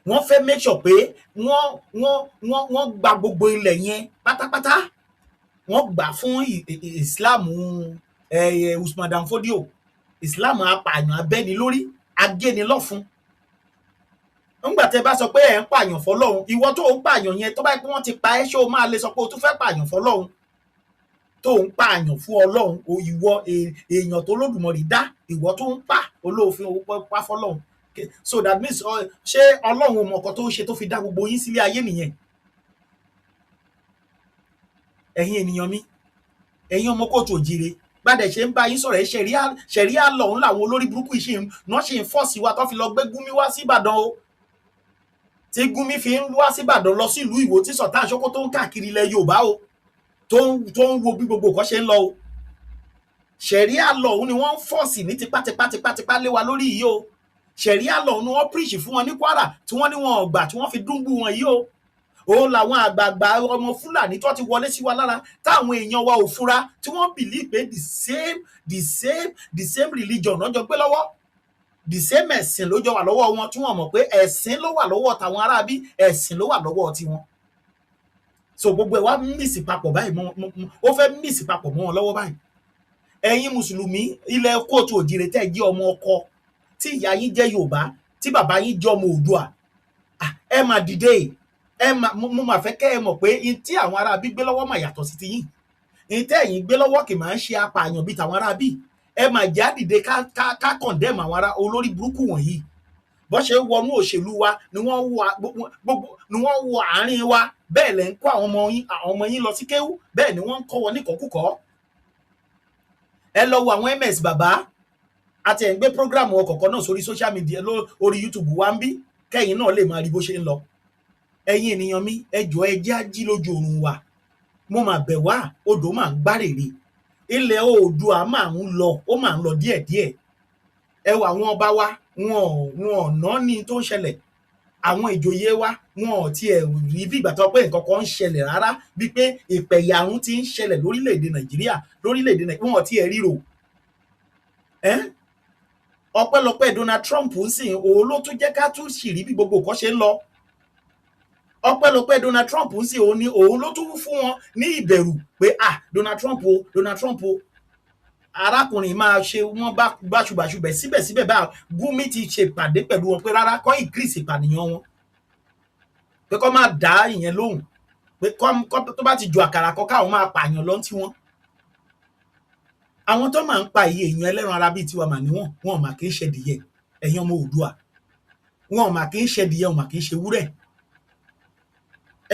Wọ́n fẹ́ make sure pé wọ́n gba gbogbo ilẹ̀ yẹn pátápátá, wọ́n gbà fún Islam, Usman Dan Fodio, Islam apààyàn, abẹ́ni lórí, agénilọ́fun. Ńgbà tẹ bá sọ pé ẹ̀ ń pààyàn fọlọ́run, ìwọ tó ń pààyàn yẹn, tó bá yẹ pé wọ́n ti pa ẹ́, ṣé o máa lè sọ pé o tún fẹ́ pààyàn fọlọ́run? Tó ń pààyàn fún Ọlọ́run o, ìwọ èèyàn tó Lódùmarè dá, ìwọ tó ń pa olóòfin owó pa fọlọ́run. So that means, ṣé Ọlọ́run ò mọ̀ nǹkan tó ń ṣe tó fi dá gbogbo yín sílé ayé nìyẹn? Ẹ̀yin ènìyàn mi, ẹ̀yin ọmọ kóòtù òjìire. Gbadẹ̀ ṣe ń bá yín sọ̀rọ̀ ẹ̀, Sharia law ń làwọn olórí burúkú yìí ṣì ń náà ṣì ń force wa tó fi lọ gbé Gúnmi wá sí Ìbàdàn o, tí Gúnmi fi ń wá sí Ìbàdàn, lọ sí ìlú Ìwó, tí Sultan Sókótó ń káàkiri ilẹ̀ Yorùbá o, tó ń wo bí gbogbo nǹkan ṣe ń lọ o. Sharia law ni wọ́n ń force ní tipátipá tipátipá lé wa lórí yìí o. Sharia law ni wọ́n preach fún wọn ní Kwara tí wọ́n ní wọn ò gbà, tí wọ́n fi dúnbù wọn yìí o. Òun làwọn àgbààgbà ọmọ Fúlàní tó ti wọlé sí wa lára, táwọn èèyàn wa ò fura, tí wọ́n believe pé the same religion náà jọ gbé lọ́wọ́, the same ẹ̀sìn ló jọ wà lọ́wọ́ wọn, tí wọ́n mọ̀ pé ẹ̀sìn ló wà lọ́wọ́ tàwọn aráabí, ẹ̀sìn ló wà lọ́wọ́ tiwọn. So gbogbo ẹ̀ wá mix papọ̀ báyìí ó fẹ́ mix papọ̀ mọ́ wọn lọ́wọ́ báyìí. Ẹ̀yin mùsùlùmí ilẹ̀ kóòtù òjìrè, tẹ́ ẹ jẹ́ ọmọ ọkọ, tí ìyá yín jẹ́ Yorùbá, tí bàbá yín jẹ́ ọmọ Oòduà, ẹ máa dìde. Ẹ máa, mo máa fẹ́ kẹ́ ẹ mọ̀ pé n tí àwọn aráabí gbé lọ́wọ́ mà yàtọ̀ sí ti yín. N tẹ́ ẹ̀yin gbé lọ́wọ́ kì máa ń ṣe apààyàn bíi tàwọn aráabí. Ẹ máa já dìde ká condemn àwọn ará olórí burúkú wọ̀nyí. Bó ṣe ń wọnú òṣèlú wa ni wọ́n wọ gbogbo ni wọ́n wọ àárín wa. Bẹ́ẹ̀ lẹ́ ń kó àwọn ọmọ yín lọ sí kéwú, bẹ́ẹ̀ ni wọ́n ń kọ́ wọn níkọ̀ọ́kùkọ́. Ẹ lọ wo àwọn MS bàbá àti ẹ̀ ń gbé program ọkọ̀ọ̀kan náà sórí social media, lórí YouTube wa ń bí, kẹ́yìn náà lè máa rí bó ṣe ń lọ. Ẹ̀yin ènìyàn mi, ẹ jọ̀ọ́, ẹ jẹ́ á jí lójú oorun wa. Mo mà bẹ̀ wá. Odò máa ń gbárèrè, ilẹ̀ Oòduà máa ń lọ, ó máa ń lọ díẹ̀díẹ̀. Ẹ wo àwọn ọba wa, wọn ò ná ní tó ń ṣẹlẹ̀. Àwọn ìjòyè wa, wọn ò tiẹ̀ rí bí ìgbà tó pé nǹkan kan ń ṣẹlẹ̀ rárá, bíi pé ìpẹ̀yàrun ti ń ṣẹlẹ̀ lórílẹ̀‐èdè Nàìjíríà. Lórílẹ̀‐èdè Nàìjíríà, wọn ò tiẹ̀ ríro ẹ́. Ọpẹ́lọpẹ́ Donald Trump ń sìn, òun ló tún jẹ́ ká tún sì rí bí gbogbo nǹkan ṣe ń lọ. Ọpẹ́lọpẹ́ Donald Trump ń sìn, òun ni òun ló tún fún wọn ní ìbẹ̀rù pé, ah, Donald Trump o, Donald Trump o, arákùnrin máa ṣe wọn bá báṣubàṣu bẹ̀. Síbẹ̀síbẹ̀, bá Gumi ti ṣèpàdé pẹ̀lú wọn pé rárá, kọ́ increase ìpànìyàn wọn, pé kọ́ máa dá ìyẹn lóhùn, pé kọ́ tó bá ti ju àkàrà kọ́ káwọn máa pààyàn lọ tí wọn. Àwọn tó máa ń pa iye èèyàn ẹlẹ́ran ara bíi tiwa mà níwọ̀n wọn mà kì í ṣe dìyẹ. Ẹ̀yin ọmọ Oòduà, wọn mà kì í ṣe dìyẹ, wọn mà kì í ṣe wúrẹ́.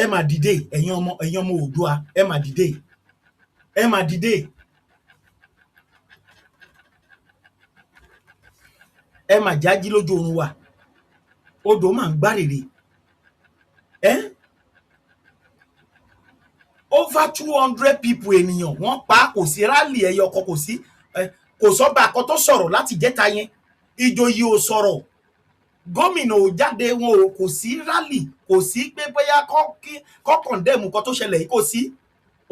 Ẹ mà dìde, ẹ̀yin ọmọ Oòduà, ẹ mà dìde, ẹ mà dìde, ẹ mà jájí lójú oorun wa. Odò máa ń gbárèrè ẹ. Over 200 people, ènìyàn wọ́n pa, kò sí rally ẹyọ kan, kò sí, kò sọ́ba kan tó sọ̀rọ̀ láti jẹ́ta yẹn. Ìjòyè ò sọ̀rọ̀, gómìnà ò jáde, wọn ò, kò sí rally, kò sí pé bóyá kọ́ condemn nǹkan tó ṣẹlẹ̀ yìí, kò sí.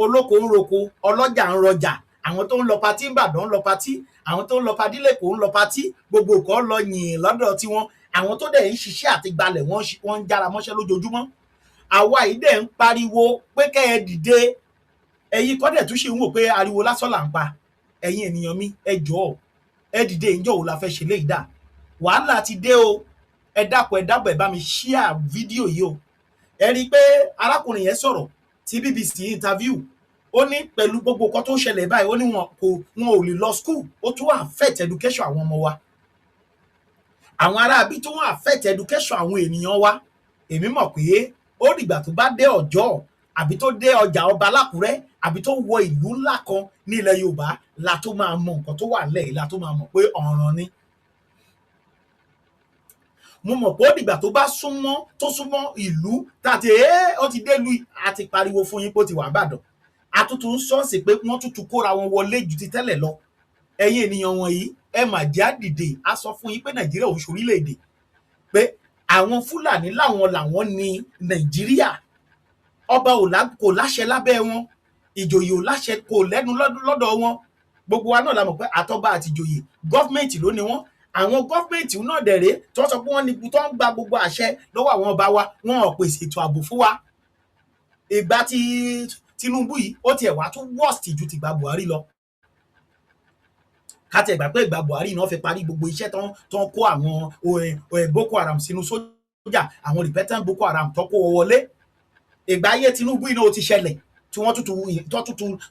Olóko ń roko, ọlọ́jà ń rọjà, àwọn tó ń lọ party n'Ìbàdàn ń lọ party, àwọn tó ń lọ party l'Ékòó ń lọ party, gbogbo nǹkan lọ yìn lọ́dọ̀ tiwọn. Àwọn tó dẹ̀ ń ṣiṣẹ́ àti gbalẹ̀, wọ́n ń jára mọ́ṣẹ́ lójoojúmọ́. Àwa yìí dẹ̀ ń pariwo pé kẹ́ ẹ dìde. Ẹ̀yin kọ́ dẹ̀ tún ṣe ń wò pé ariwo lásán là ń pa. Ẹ̀yin ènìyàn mi, ẹ jọ̀ọ́, ẹ dìde. Ìjọ́ wo la fẹ́ ṣe léyìí dà? Wàhálà ti dé o. Ẹ dákun, ẹ dábọ̀, ẹ bá mi share fídíò yìí o. Ẹ rí i pé arákùnrin yẹn sọ̀rọ̀ tí BBC interview. Ó ní pẹ̀lú gbogbo nǹkan tó ń ṣẹlẹ̀ báyìí, ó ní wọn ò lè lọ school. Ó tún affect education àwọn ọmọ wa. Àwọn aráabí tó ń affect education àwọn ènìyàn wa. Èmi mọ̀ pé ó dìgbà tó bá dé Ọjọ́, àbí tó dé ọjà ọba l'Ákúrẹ́, àbí tó wọ ìlú ńlá kan ní ilẹ̀ Yorùbá, la tó máa mọ nǹkan tó wà nílẹ̀ yìí, la tó máa mọ̀ pé ọ̀ràn ni. Mo mọ̀ pé ó dìgbà tó bá súnmọ́, tó súnmọ́ ìlú tá a ti ẹ́, ó ti dé ìlú. A ti pariwo fún yín pé ó ti wà Ìbàdàn. Àtúntò ń sọ́ọ̀sì pé wọ́n tún tún kóra wọn wọlé ju ti tẹ́lẹ̀ lọ. Ẹ̀yin ènìyàn wọ̀nyí, ẹ mà jẹ́ á dìde. A sọ fún yín pé Nàìjíríà ò ń ṣorílẹ̀-èdè, pé àwọn Fúlàní láwọn làwọn ní Nàìjíríà. Ọba kò láṣẹ lábẹ́ wọn, ìjòyè ò láṣẹ, kò lẹ́nu lọ́dọ̀ wọn. Gbogbo wa náà la mọ̀ pé àtọba àti ìjòyè, government ló ní wọn. Àwọn government náà dẹ̀rẹ́ tí wọ́n sọ pé wọ́n ní, tó ń gba gbogbo àṣẹ lọ́wọ́ àwọn ọba wa, wọn ò pèsè ètò ààbò fún wa. Ìgbà tí Tinubu yìí, ó tiẹ̀ wá tún worst ju tìgbà Buhari lọ. Ká tiẹ̀ gbà pé ìgbà Buhari náà fi parí gbogbo iṣẹ́ tán kó àwọn Boko Haram sínú sójà, àwọn repentant Boko Haram tó kó wọn wọlé. Ìgbà ayé Tinubu yìí náà, ó ti ṣẹlẹ̀ tí wọ́n tútù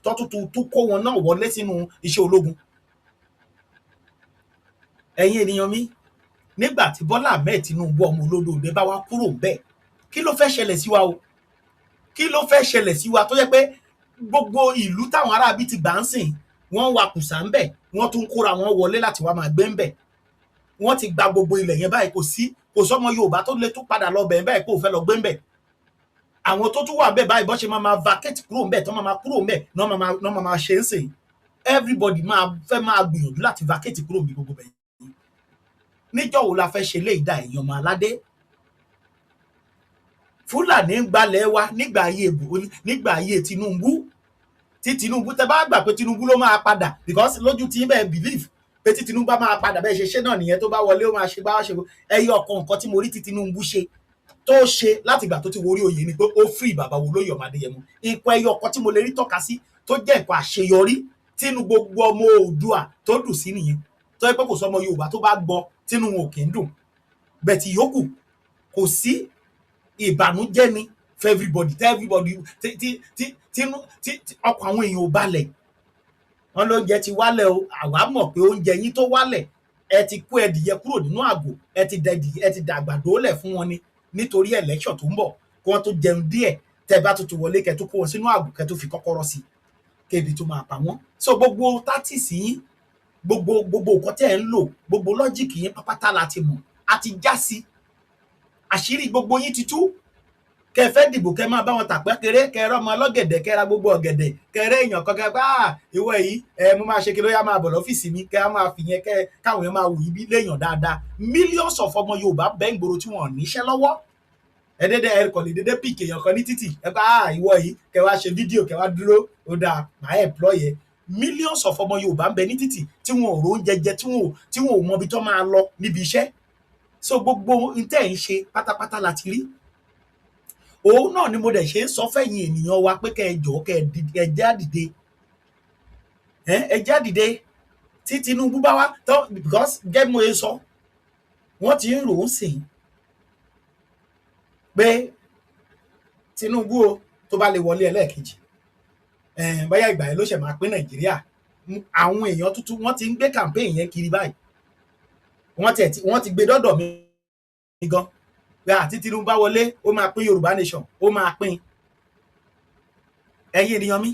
tó tútù tún kó wọn náà wọlé sínú iṣẹ́ ológun. Ẹ̀yin ènìyàn mi, nígbà tí Bọ́lá Ahmed Tinubu, ọmọ olódòdó, bá wá kúrò bẹ́ẹ̀, kí ló fẹ́ ṣẹlẹ̀ sí wa o? Kí ló fẹ́ ṣẹlẹ̀ sí wa tó yẹ pé gbogbo ìlú táwọn aráabí ti gbà ń sìn? Wọ́n ń wakùsà ń bẹ̀, wọ́n tún kóra wọn wọlé láti wá máa gbé ń bẹ̀. Wọ́n ti gba gbogbo ilẹ̀ yẹn báyìí. Kò sí, kò sọ́mọ Yorùbá tó lè tún padà lọ bẹ̀ báyìí kó o fẹ́ lọ gbé ń bẹ̀. Àwọn tó tún wà bẹ́ẹ̀ báyìí, bọ́n ṣe máa máa vacate kúrò ń bẹ̀, tó máa máa kúrò ń bẹ̀ náà máa máa ṣe ń sìn. Everybody máa fẹ́ máa gbìyànjú láti vacate kúrò níbi gbogbo bẹ̀ yìí. Níjọ́ wo la fẹ́ ṣe lé ìdá, èèyàn ọmọ aládé? Fúlàní ń gbalẹ̀ wa nígbà ayé Buhari, nígbà ayé Tinubu. Tí Tinubu, tẹ bá gbà pé Tinubu ló máa padà, because lójú tí bẹ́ẹ̀ believe pé tí Tinubu bá máa padà, bẹ́ẹ̀ ṣe ṣe náà nìyẹn, tó bá wọlé, ó máa ṣe bá ṣe. Ẹyọ kan nǹkan tí mo rí tí Tinubu ṣe, tó ṣe látìgbà tó ti worí oyè, ni pé ó free bàbá wo lóyè ọmọ Adéyẹmọ. Nǹkan ẹyọ kan tí mo lè rí tọ́ka sí tó jẹ́ nǹkan àṣeyọrí tínú gbogbo ọmọ Oòduà tó dùn sí nìyẹn, tó yẹ pé kò sọmọ Yorùbá tó bá gbọ́ tínú wọn ò kì í dùn. Bẹ̀tì yòókù, kò sí, ìbànújẹ́ ni for everybody, tell everybody tí tí tí tínú tí ọkàn àwọn èèyàn ò balẹ̀. Wọn lóúnjẹ ti wálẹ̀ o. Àwa mọ̀ pé oúnjẹ yín tó wálẹ̀, ẹ ti kó ẹdìyẹ kúrò nínú àgò, ẹ ti dẹdìyẹ, ẹ ti dàgbàdo lẹ̀ fún wọn ni, nítorí election tó ń bọ̀, kí wọ́n tó jẹun díẹ̀. Tẹ́ bá tuntun wọlé, kẹ́ tó kó wọn sínú àgò, kẹ́ tó fi kọ́kọ́rọ́ sí, kébi tó máa pa wọ́n. So gbogbo tactics yín, gbogbo nǹkan tẹ́ ẹ̀ ń lò, gbogbo logic yín pápátá la ti mọ̀, a ti já sí. Àṣírí gbogbo yín ti tú. Kẹ fẹ́ dìbò, kẹ máa bá wọn tàpẹ́ kéré, kẹ rọ́mọ ọlọ́gẹ̀dẹ̀, kẹ ra gbogbo ọ̀gẹ̀dẹ̀, kẹ rẹ́ èèyàn kan, kẹ bá ìwọ yìí ẹ mo máa ṣe kí ló yá, máa bọ̀ lọ́fíìsì mi, kẹ máa fi yẹn, kẹ káwọn èèyàn máa wù yí bí léèyàn dáadáa. Millions of ọmọ Yorùbá bẹ́ẹ̀ ń gbòòrò tí wọn ò níṣẹ́ lọ́wọ́. Ẹ dédé, ẹ kàn lè dédé pick èèyàn kan ní títì, ẹ bá ìwọ yìí, kẹ wá ṣe fídíò, kẹ wá dúró, ó dáa, màá employ ẹ. Millions of ọmọ Yorùbá ń bẹ ní títì tí wọn ò róúnjẹ jẹ, tí wọn ò mọbi tó máa lọ níbi iṣẹ́. So gbogbo n tẹ́ ẹ̀ ń ṣe pátápátá la ti rí. Òun náà ni mo dẹ̀ ṣe ń sọ fẹ́yìn ènìyàn wa pé kẹ́ ẹ jọ̀ọ́, kẹ́ ẹ já dìde, ẹ já dìde. Tí Tinubu bá wá tó, because gẹ́gẹ́ mo ṣe sọ, wọ́n ti ń rò ó sìn pé Tinubu o, tó bá lè wọlé ẹlẹ́ẹ̀kejì, bóyá ìgbà yẹn ló ṣẹ̀ máa pín Nàìjíríà. Àwọn èèyàn tuntun, wọ́n ti ń gbé campaign yẹn kiri báyìí. Wọ́n ti gbé dọ́dọ̀ mi gan pé àti Tinubu bá wọlé, ó máa pín Yorùbá nation, ó máa pín. Ẹ̀yin ènìyàn mi,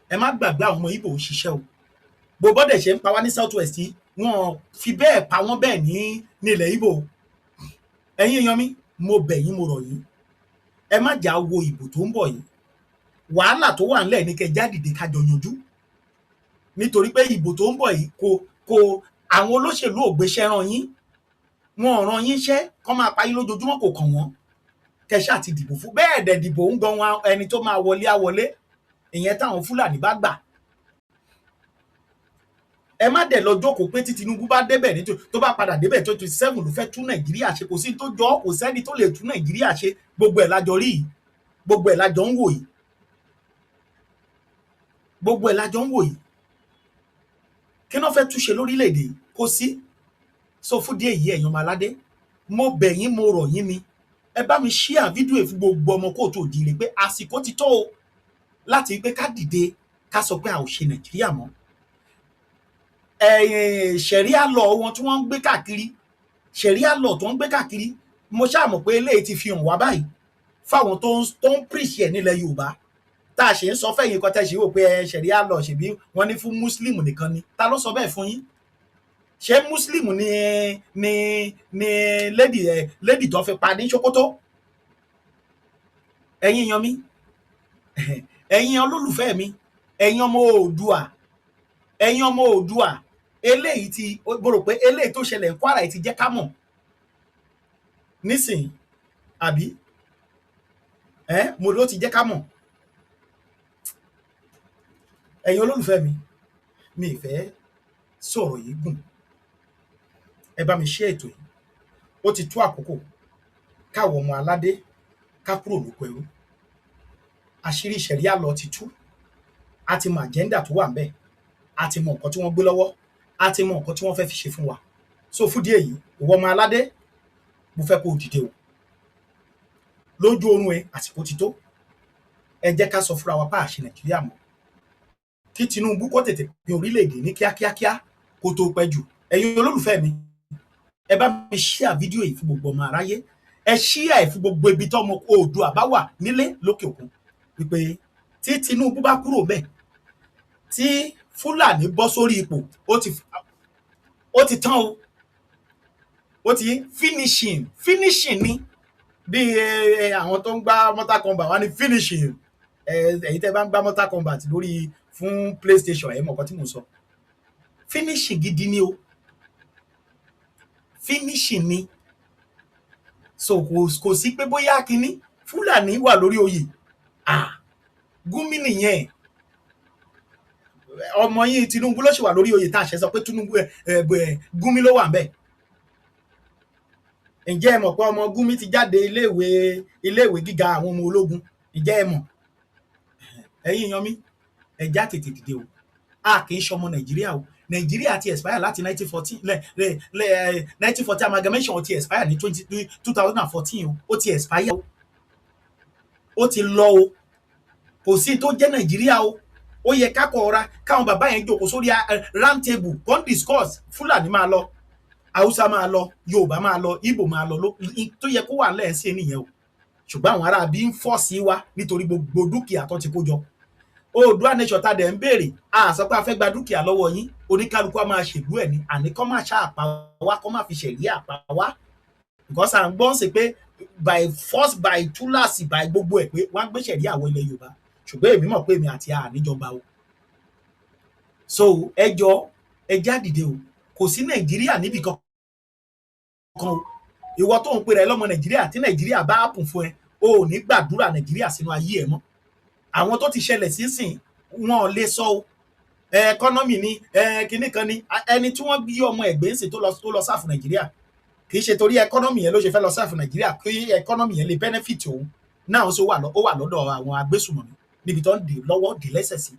ẹ má gbàgbé, àwọn ọmọ Ìgbò ń ṣiṣẹ́ o. Bó bọ́dẹ̀ ṣe ń pa wá ní South West yìí, wọn fi bẹ́ẹ̀ pa wọ́n bẹ́ẹ̀ ní nílẹ̀ Ìgbò. Ẹ̀yin èèyàn mi, mo bẹ̀ yín, mo rọ̀ yín, ẹ má jà wo ìbò tó ń bọ̀ yìí. Wàhálà tó wà ńlẹ̀ ní kẹ́ jáde kájọ yanjú, nítorí pé ìbò tó ń bọ̀ yìí, kò àwọn olóṣèlú ò gbéṣẹ́ rán yín, wọn ò rán yín iṣẹ́ kọ́ máa pa yín lójoojúmọ́, kò kàn wọ́n. Kẹ́ ṣáà ti dìbò fún bẹ́ẹ̀ dẹ̀ dìbò ń gan wọn, ẹni tó máa wọlé á wọlé. Ìyẹn táwọn Fúlàní bá gbà. Ẹ má dẹ̀ lọ jókòó pé tí Tinubu bá débẹ̀, nítorí tó bá padà débẹ̀, 27 ló fẹ́ tún Nàìjíríà ṣe. Kò sí tó jọ, kò sẹ́ni tó lè tún Nàìjíríà ṣe. Gbogbo ẹ̀ lájọ rí yìí, gbogbo ẹ̀ lájọ ń wò yìí, gbogbo ẹ̀ lájọ ń wò yìí. Kí náà fẹ́ túnṣe lórílẹ̀‐èdè yìí? Kò sí. So fún díẹ̀ yìí, ẹ̀yin ọmọ aládé, mo bẹ̀ yín, mo rọ̀ yín ni, ẹ bá mi share fídíò yìí fún gbogbo ọmọ káàárọ̀ oòjíire pé àsìkò ti tó o láti pé ká dìde, ká sọ pé a ò ṣe Nàìjíríà mọ́. Sharia law wọn tí wọ́n ń gbé káàkiri, sharia law tó ń gbé káàkiri, mo ṣáà mọ̀ pé eléyìí ti fi hàn wá báyìí fáwọn tó ń preach ẹ̀ nílẹ̀ Yorùbá, tá a ṣe ń sọ fẹ́yìn kan tẹ́ ṣe wò pé ẹ sharia law, ṣèbí wọ́n ní fún Muslim nìkan ni. Ta ló sọ bẹ́ẹ̀ fún yín? Ṣé Muslim ni lady ẹ lady tó fi pa ní Sokoto? Ẹ̀yin yan mi, ẹ̀yin olólùfẹ́ mi, ẹ̀yin ọmọ Oòduà, ẹ̀yin ọmọ Oòduà, eléyìí ti mo rò pé eléyìí tó ṣẹlẹ̀ ní Kwara yìí ti jẹ́ ká mọ̀ nísìnyí, àbí ẹ mo ló ti jẹ́ ká mọ̀. Ẹ̀yin olólùfẹ́ mi, mi ì fẹ́ sọ̀rọ̀ yìí gùn. Ẹ bá mi ṣe ètò yìí. Ó ti tó àkókò káwọn ọmọ aládé ká kúrò lóko ẹrú. Àṣírí sharia law ti tú. A ti mọ agenda tó wà ńbẹ̀, a ti mọ nǹkan tí wọ́n gbé lọ́wọ́, a ti mọ nǹkan tí wọ́n fẹ́ fi ṣe fún wa. So fún díẹ̀ yìí, ìwọ ọmọ aládé, mo fẹ́ kó o dìde o lójú oorun ẹ. Àsìkò ti tó. Ẹ jẹ́ ká sọ fúnra wa pa àṣẹ Nàìjíríà mọ́, kí Tinubu kó tètè pín orílẹ̀-èdè ní kíákíákíá kó tó pẹ́ jù. Ẹ̀yin olólùfẹ́ mi, ẹ bá mi share fídíò yìí fún gbogbo ọmọ aráyé. Ẹ share ẹ̀ fún gbogbo ibi tọ́mọ Oòduà bá wà nílé lókè òkun, wípé tí Tinubu bá kúrò bẹ́ẹ̀, tí Fúlàní bọ́ sórí ipò, ó ti tán o. Ó ti finishing, finishing ni. Bí àwọn tó ń gbá Mortal Kombat wá ní finishing. Ẹ̀yin tẹ́ bá ń gbá Mortal Kombat lórí fún PlayStation, ẹ mọ̀ nǹkan tí mò ń sọ. Finishing gidi ni o, finishing ni. So kò sí pé bóyá kínní Fúlàní wà lórí oyè. Ah, Gúnmi nìyẹn. Ọmọ yín Tinubu ló ṣì wà lórí oyè tá a ṣe sọ pé Tinubu ẹ ẹ Gúnmi ló wà ń bẹ̀. Ǹjẹ́ ẹ mọ̀ pé ọmọ Gúnmi ti jáde iléèwé gíga àwọn ọmọ ológun? Ǹjẹ́ ẹ mọ̀? Ẹ̀yin èèyàn mi, ẹ já tètè dìde o. A kì í ṣọmọ Nàìjíríà o. Nàìjíríà ti expire láti 1914 lẹ lẹ lẹ. 1914 amalgamation ti expire ní 2014 o. Ó ti expire o, ó ti lọ o. Kò sí tó jẹ́ Nàìjíríà o. Ó yẹ kákọ̀ ọ̀ra káwọn bàbá yẹn jókòó sórí round table kàn discuss. Fúlàní máa lọ, Haúsá máa lọ, Yorùbá máa lọ, Ìgbò máa lọ, tó yẹ kó wà lẹ́ẹ̀sìn nìyẹn o. Ṣùgbọ́n àwọn ará bí ń fọ́ sí wa nítorí gbogbo dúkìá tó ti kó jọ. Oòduà nation ta dẹ̀ ń béèrè, a sọ pé a fẹ́ gba dúkìá lọ́wọ́ yín. Oníkálukú a máa ṣèlú ẹ̀ ní àní kọ́ máa ṣàpá wá, kọ́ máa fi ṣẹ̀rí àpá wá, because à ń gbọ́n sí pé by force, by túláàsì, by gbogbo ẹ̀ pé wọ́n á gbé ṣẹ̀rí àwọn ilẹ̀ Yorùbá. Ṣùgbọ́n èmi mọ̀ pé èmi àti àníjọba o. So ẹ jọ, ẹ já dìde o. Kò sí Nàìjíríà níbì kankan o. Ìwọ tó ń pera ẹ lọ́mọ Nàìjíríà, tí Nàìjíríà bá happen fún ẹ, o ò ní gbàdúrà Nàìjíríà sínú ayé ẹ mọ́. Àwọn tó ti ṣẹlẹ̀ sínsìn, wọn ò lè sọ o. Economy ni, kinní kan ni. Ẹni tí wọ́n bí ọmọ ẹ̀gbẹ́ ń sìn tó lọ serve Nàìjíríà, kì í ṣe torí economy yẹn ló ṣe fẹ́ lọ serve Nàìjíríà, kí economy yẹn lè benefit òun náà. Ó wà lọ́dọ̀ àwọn agbésùmọ̀mí níbi tó ń dì lọ́wọ́ dì lẹ́sẹ̀ sí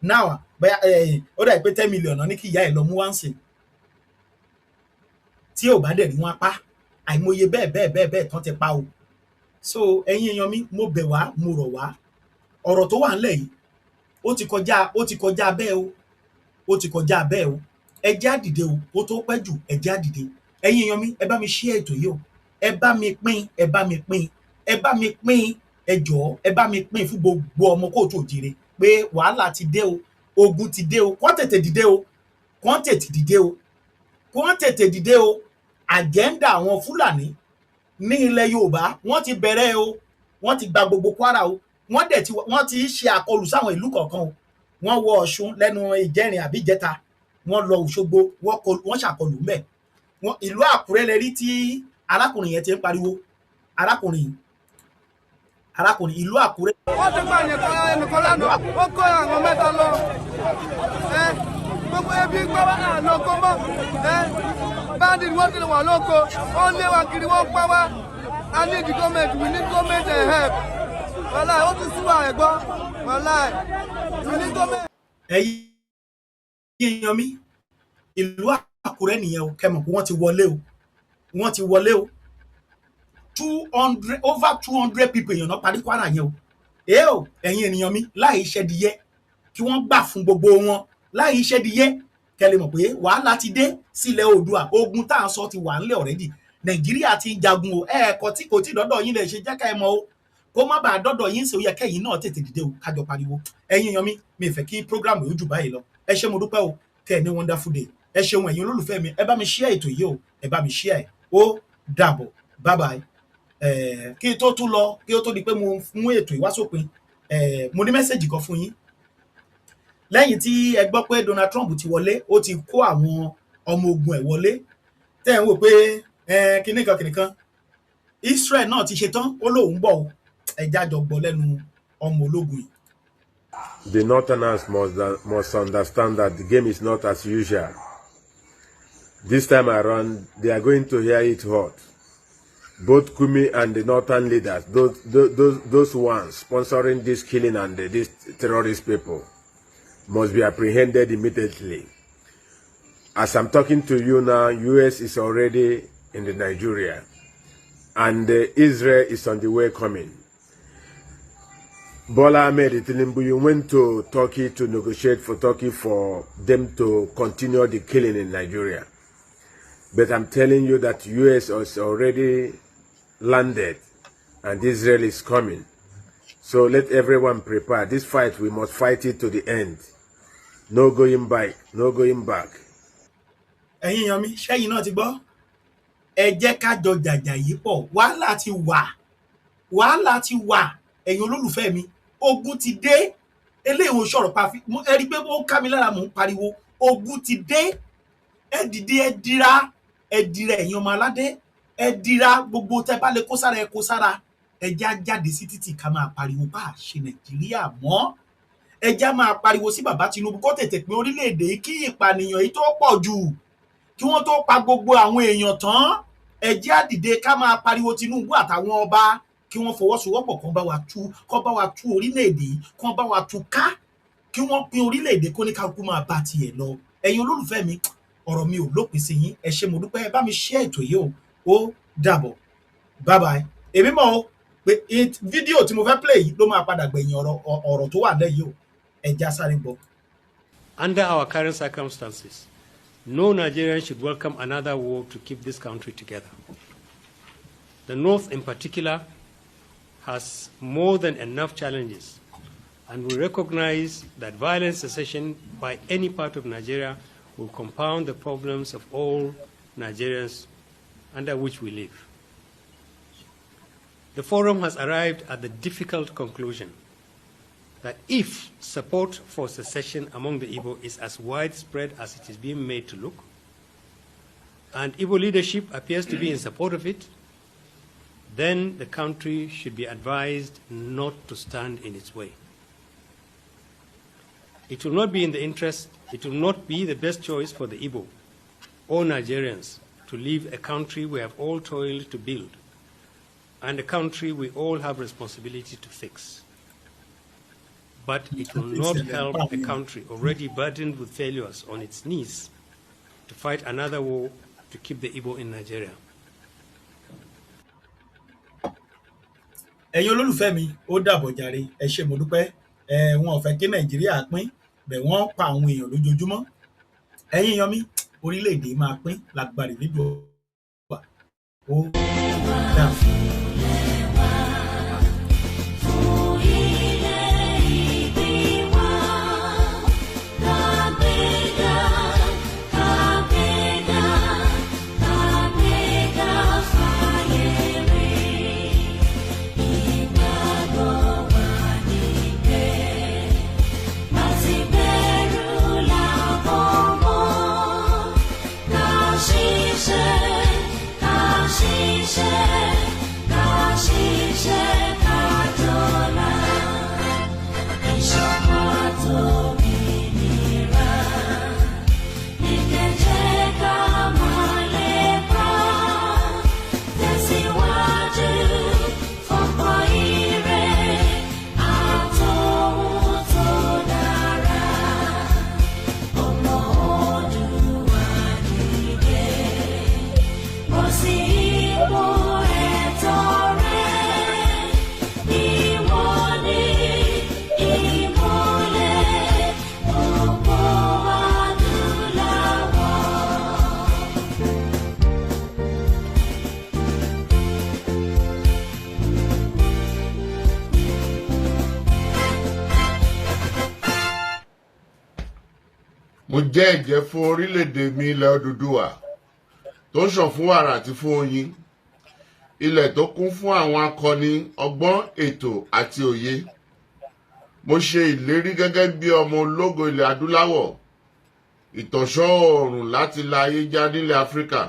náà. Bẹ́ẹ̀ ó dà pé 10 million náà ní kí ìyá ẹ̀ lọ mú wá ń sìn. Tí ò bá dẹ̀ rí wọn pa, àìmọye bẹ́ẹ̀ bẹ́ẹ̀ bẹ́ẹ̀ bẹ́ẹ̀ tán ti pa o. So ẹ̀yin èèyàn mi, mo bẹ̀ wá, mo rọ̀ wá. Ọ̀rọ̀ tó wà ńlẹ̀ yìí, ó ti kọjá, ó ti kọjá bẹ́ẹ̀ o, ó ti kọjá bẹ́ẹ̀ o. Ẹ jẹ́ á dìde o, ó tó pẹ́ jù. Ẹ jẹ́ á dìde. Ẹ̀yin èèyàn mi, ẹ bá mi share ètò yìí o. Ẹ bá mi pín, ẹ bá mi pín, ẹ bá mi pín. Ẹ jọ̀ọ́, ẹ bá mi pín fún gbogbo ọmọ káàárọ̀ oòjíire pé wàhálà ti dé o, ogun ti dé o. Kọ́ tètè dìde o, kọ́ tètè dìde o, kọ́ tètè dìde o. Agenda àwọn Fúlàní ní ilẹ̀ Yorùbá, wọ́n ti bẹ̀rẹ̀ o. Wọ́n ti gba gbogbo Kwara o. Wọ́n dẹ̀ ti wọ́n ti ṣe àkọlù sáwọn ìlú kọ̀ọ̀kan o. Wọ́n wọ Ọ̀ṣun lẹ́nu ìjẹrin àbí ìjẹta. Wọ́n lọ Òṣogbo, wọ́n ṣàkọlù ńbẹ̀. Wọ́n ìlú Àkúrẹ́ lẹ rí tí arákùnrin yẹn ti ń pariwo. Arákùnrin ìlú Àkúrẹ́. Wọ́n ti pa ẹnìkan lánàá, wọ́n kó àwọn mẹ́ta lọ. Ẹ gbogbo ebi ń gbọ́ wá lóko mọ́. Ẹ bandit, wọ́n ti wà lóko, wọ́n lé wa kiri, wọ́n pa wá. I need the government, we need government help. Wàláì, ó ti sú wa, ẹ̀gbọ́n. Wàláì, we need government. Ẹ̀yin èèyàn mi, ìlú Àkúrẹ́ nìyẹn o. Kẹmọ̀ pé wọ́n ti wọlé o, wọ́n ti wọlé o. 200, over 200 people èèyàn náà parí Kwara yẹn o. Èé o, ẹ̀yin ènìyàn mi, láì iṣẹ́ diyẹ kí wọ́n gbà fún gbogbo wọn, láì iṣẹ́ diyẹ kẹ́ lè mọ̀ pé wàhálà ti dé sílẹ̀ Oòduà. Ogun tá à ń sọ ti wà ńlẹ̀ already. Nàìjíríà ti ń jagun o. Ẹ̀ẹ̀kọ́ tí kò tí dọ́dọ̀ yín lè ṣe jẹ́ ká ẹ mọ̀ o. Kó má bàa dọ́dọ̀ yín ṣe, ó yẹ kẹ́yìn náà tètè dìde o, kájọ pariwo. Ẹ̀yin èèyàn mi, mi fẹ́ kí program yóò jù báyìí lọ. Ẹ ṣé, mo dúpẹ́ o. Kẹ́ ẹ ní wonderful day. Ẹ ṣeun, ẹ̀yin olólùfẹ́ mi. Ẹ bá mi share ètò yìí o, ẹ bá mi share ẹ̀. Ó dàbọ̀, bye bye. Kí n tó tún lọ, kí ó tó di pé mo mú ètò ìwásópin, mo ní message kan fún yín. Lẹ́yìn tí ẹ gbọ́ pé Donald Trump ti wọlé, ó ti kó àwọn ọmọ ogun ẹ̀ wọlé, tẹ́ ẹ̀ ń wò pé kinní kan kinní kan, Israel náà ti ṣe tán, ó lóun bọ̀ o. Ẹ jájọ gbọ́ lẹ́nu ọmọ ológun yìí. The Northerners must understand that the game is not as usual. This time around, they are going to hear it hot. Both Gumi and the Northern leaders, those ones sponsoring this killing and these terrorist people, must be apprehended immediately. As I'm talking to you now, US is already in the Nigeria, and Israel is on the way coming. Bola Ahmed Tinubu, you went to Turkey to negotiate for Turkey for them to continue the killing in Nigeria. But I'm telling you that US has already landed and Israel is coming. So let everyone prepare. This fight, we must fight it to the end. No going back, no going back. Ẹ̀yin èèyàn mi, ṣẹ́yìn náà ti gbọ́. Ẹ jẹ́ ká jọ jàjà yìí pọ̀. Wàhálà ti wà, wàhálà ti wà. Ẹ̀yin olólùfẹ́ mi, ogun ti dé. Eléyìí ò sọ̀rọ̀ pa fi ẹ rí i pé ó ká mi lára, mò ń pariwo ogun ti dé. Ẹ dìde, ẹ dira, ẹ dira. Ẹ̀yin ọmọ aládé, ẹ dira. Gbogbo tẹ bá lè kó sára, ẹ kó sára. Ẹ já jáde sí títì, ká máa pariwo bá a ṣe Nàìjíríà mọ́. Ẹ já máa pariwo sí bàbá Tinubu kó tètè pín orílẹ̀-èdè yìí, kí ìpànìyàn yìí tó pọ̀ jù, kí wọ́n tó pa gbogbo àwọn èèyàn tán. Ẹ jẹ́ á dìde ká máa pariwo Tinubu àtàwọn ọba kí wọ́n fọwọ́sowọ́pọ̀, kán bá wa tú orílẹ̀-èdè yìí, kán bá wa tú ká, kí wọ́n pín orílẹ̀-èdè, kó ní kálukú máa bá tiẹ̀ lọ. Ẹ̀yin olólùfẹ́ mi, ọ̀rọ̀ mi ò lópin sí yín. Ẹ ṣé, mo dúpẹ́. Ẹ bá mi share ètò yìí o. Ó dàbọ̀, bye bye. Èmi mọ̀ o pé fídíò tí mo fẹ́ play yìí ló máa padà gbẹ̀yìn ọ̀rọ̀ ọ̀rọ̀ tó wà lẹ́yìn o. Ẹ já sáré gbọ́. Under our current circumstances, no Nigerian should welcome another war to keep this country together. The North, in particular, has more than enough challenges, and we recognize that violent secession by any part of Nigeria will compound the problems of all Nigerians under which we live. The forum has arrived at the difficult conclusion that if support for secession among the Igbo is as widespread as it is being made to look, and Igbo leadership appears to be in support of it, then the country should be advised not to stand in its way. It will not be in the interest, it will not be the best choice for the Igbo or Nigerians to leave a country we have all toiled to build and a country we all have responsibility to fix. But it will not help a country already burdened with failures on its knees to fight another war to keep the Igbo in Nigeria. Ẹ̀yin olólùfẹ́ mi, ó dàbọ̀ jàre. Ẹ ṣé, mo dúpẹ́. Ẹ wọn ò fẹ́ kí Nàìjíríà pín bẹ̀, wọ́n pa àwọn èèyàn lójoojúmọ́. Ẹ̀yin èèyàn mi, orílẹ̀-èdè máa pín lágbára Elédùà. Ó dàbọ̀. Fún ilẹ̀ ìbí wa, kàgbéga, kàgbéga, kàgbéga fáyé rí. Ìgbàgbọ́ wa ní pé láti bẹ̀rù làbọ̀ mọ́. Ká ṣiṣẹ́, ká ṣiṣẹ́, ká ṣiṣẹ́, ká jọlá. Ìṣọ̀kan àtòmìnira ní kẹ̀jẹ́ ká máa lépa. Tẹ̀síwájú fọ́pọ̀ ire àtòhun tó dára. Ọmọ Oòduà dìde, bọ́ sí ipò ẹ̀tọ́ rẹ. Ìwọ ni ìmọ́lẹ̀ gbogbo adúláwọ̀. Mo jẹ́ ẹ̀jẹ́ fún orílẹ̀-èdè mi, ilẹ̀ Odùduwà, tó ń ṣàn fún wàrà àti fún oyin, ilẹ̀ tó kún fún àwọn akọni, ọgbọ́n, ètò àti òye. Mo ṣe ìlérí gẹ́gẹ́ bí ọmọ ológo ilẹ̀ adúláwọ̀, ìtànṣán oòrùn láti la ayé já nílẹ̀ Áfíríkà,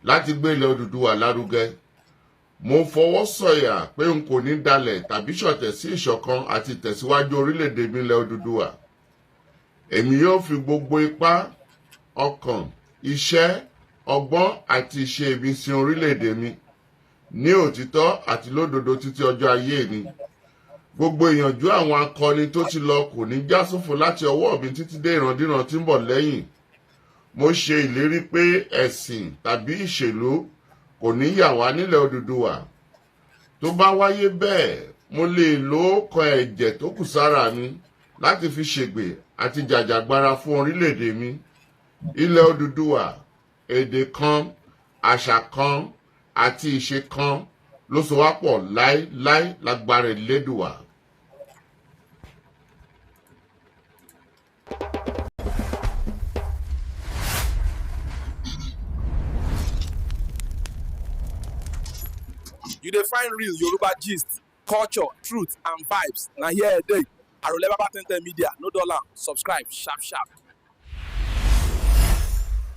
láti gbé ilẹ̀ Odùduwà lárugẹ. Mo fọwọ́ sọ̀yà pé n kò ní dalẹ̀ tàbí ṣọ̀tẹ̀ sí ìṣọ̀kan àti ìtẹ̀síwájú orílẹ̀-èdè mi, ilẹ̀ Odùduwà. Èmi yóò fi gbogbo ipá, ọkàn, iṣẹ́, ọgbọ́n àti ìṣe mi sin orílẹ̀-èdè mi ní òtítọ́ àti lódodo títí ọjọ́ ayé mi. Gbogbo ìyànjú àwọn akọni tó ti lọ kò ní já sófo láti ọwọ́ mi títí dé ìrandíran tí ń bọ̀ lẹ́yìn. Mo ṣe ìlérí pé ẹ̀sìn tàbí ìṣèlú kò ní yà wá nílẹ̀ Odùduwà. Tó bá wáyé bẹ́ẹ̀, mo lè lo kan ẹ̀jẹ̀ tó kù sára mi láti fi ṣègbè àti jàjàgbara fún orílẹ̀-èdè mi, ilẹ̀ Odùduwà. Èdè kan, àṣà kan àti ìṣe kan ló so wá pọ̀ láéláé lágbára Elédùwà. You dey find real Yoruba gist, culture, truth and vibes. Na here e dey. Arole Baba 1010 Media, no dull am. Subscribe sharp sharp.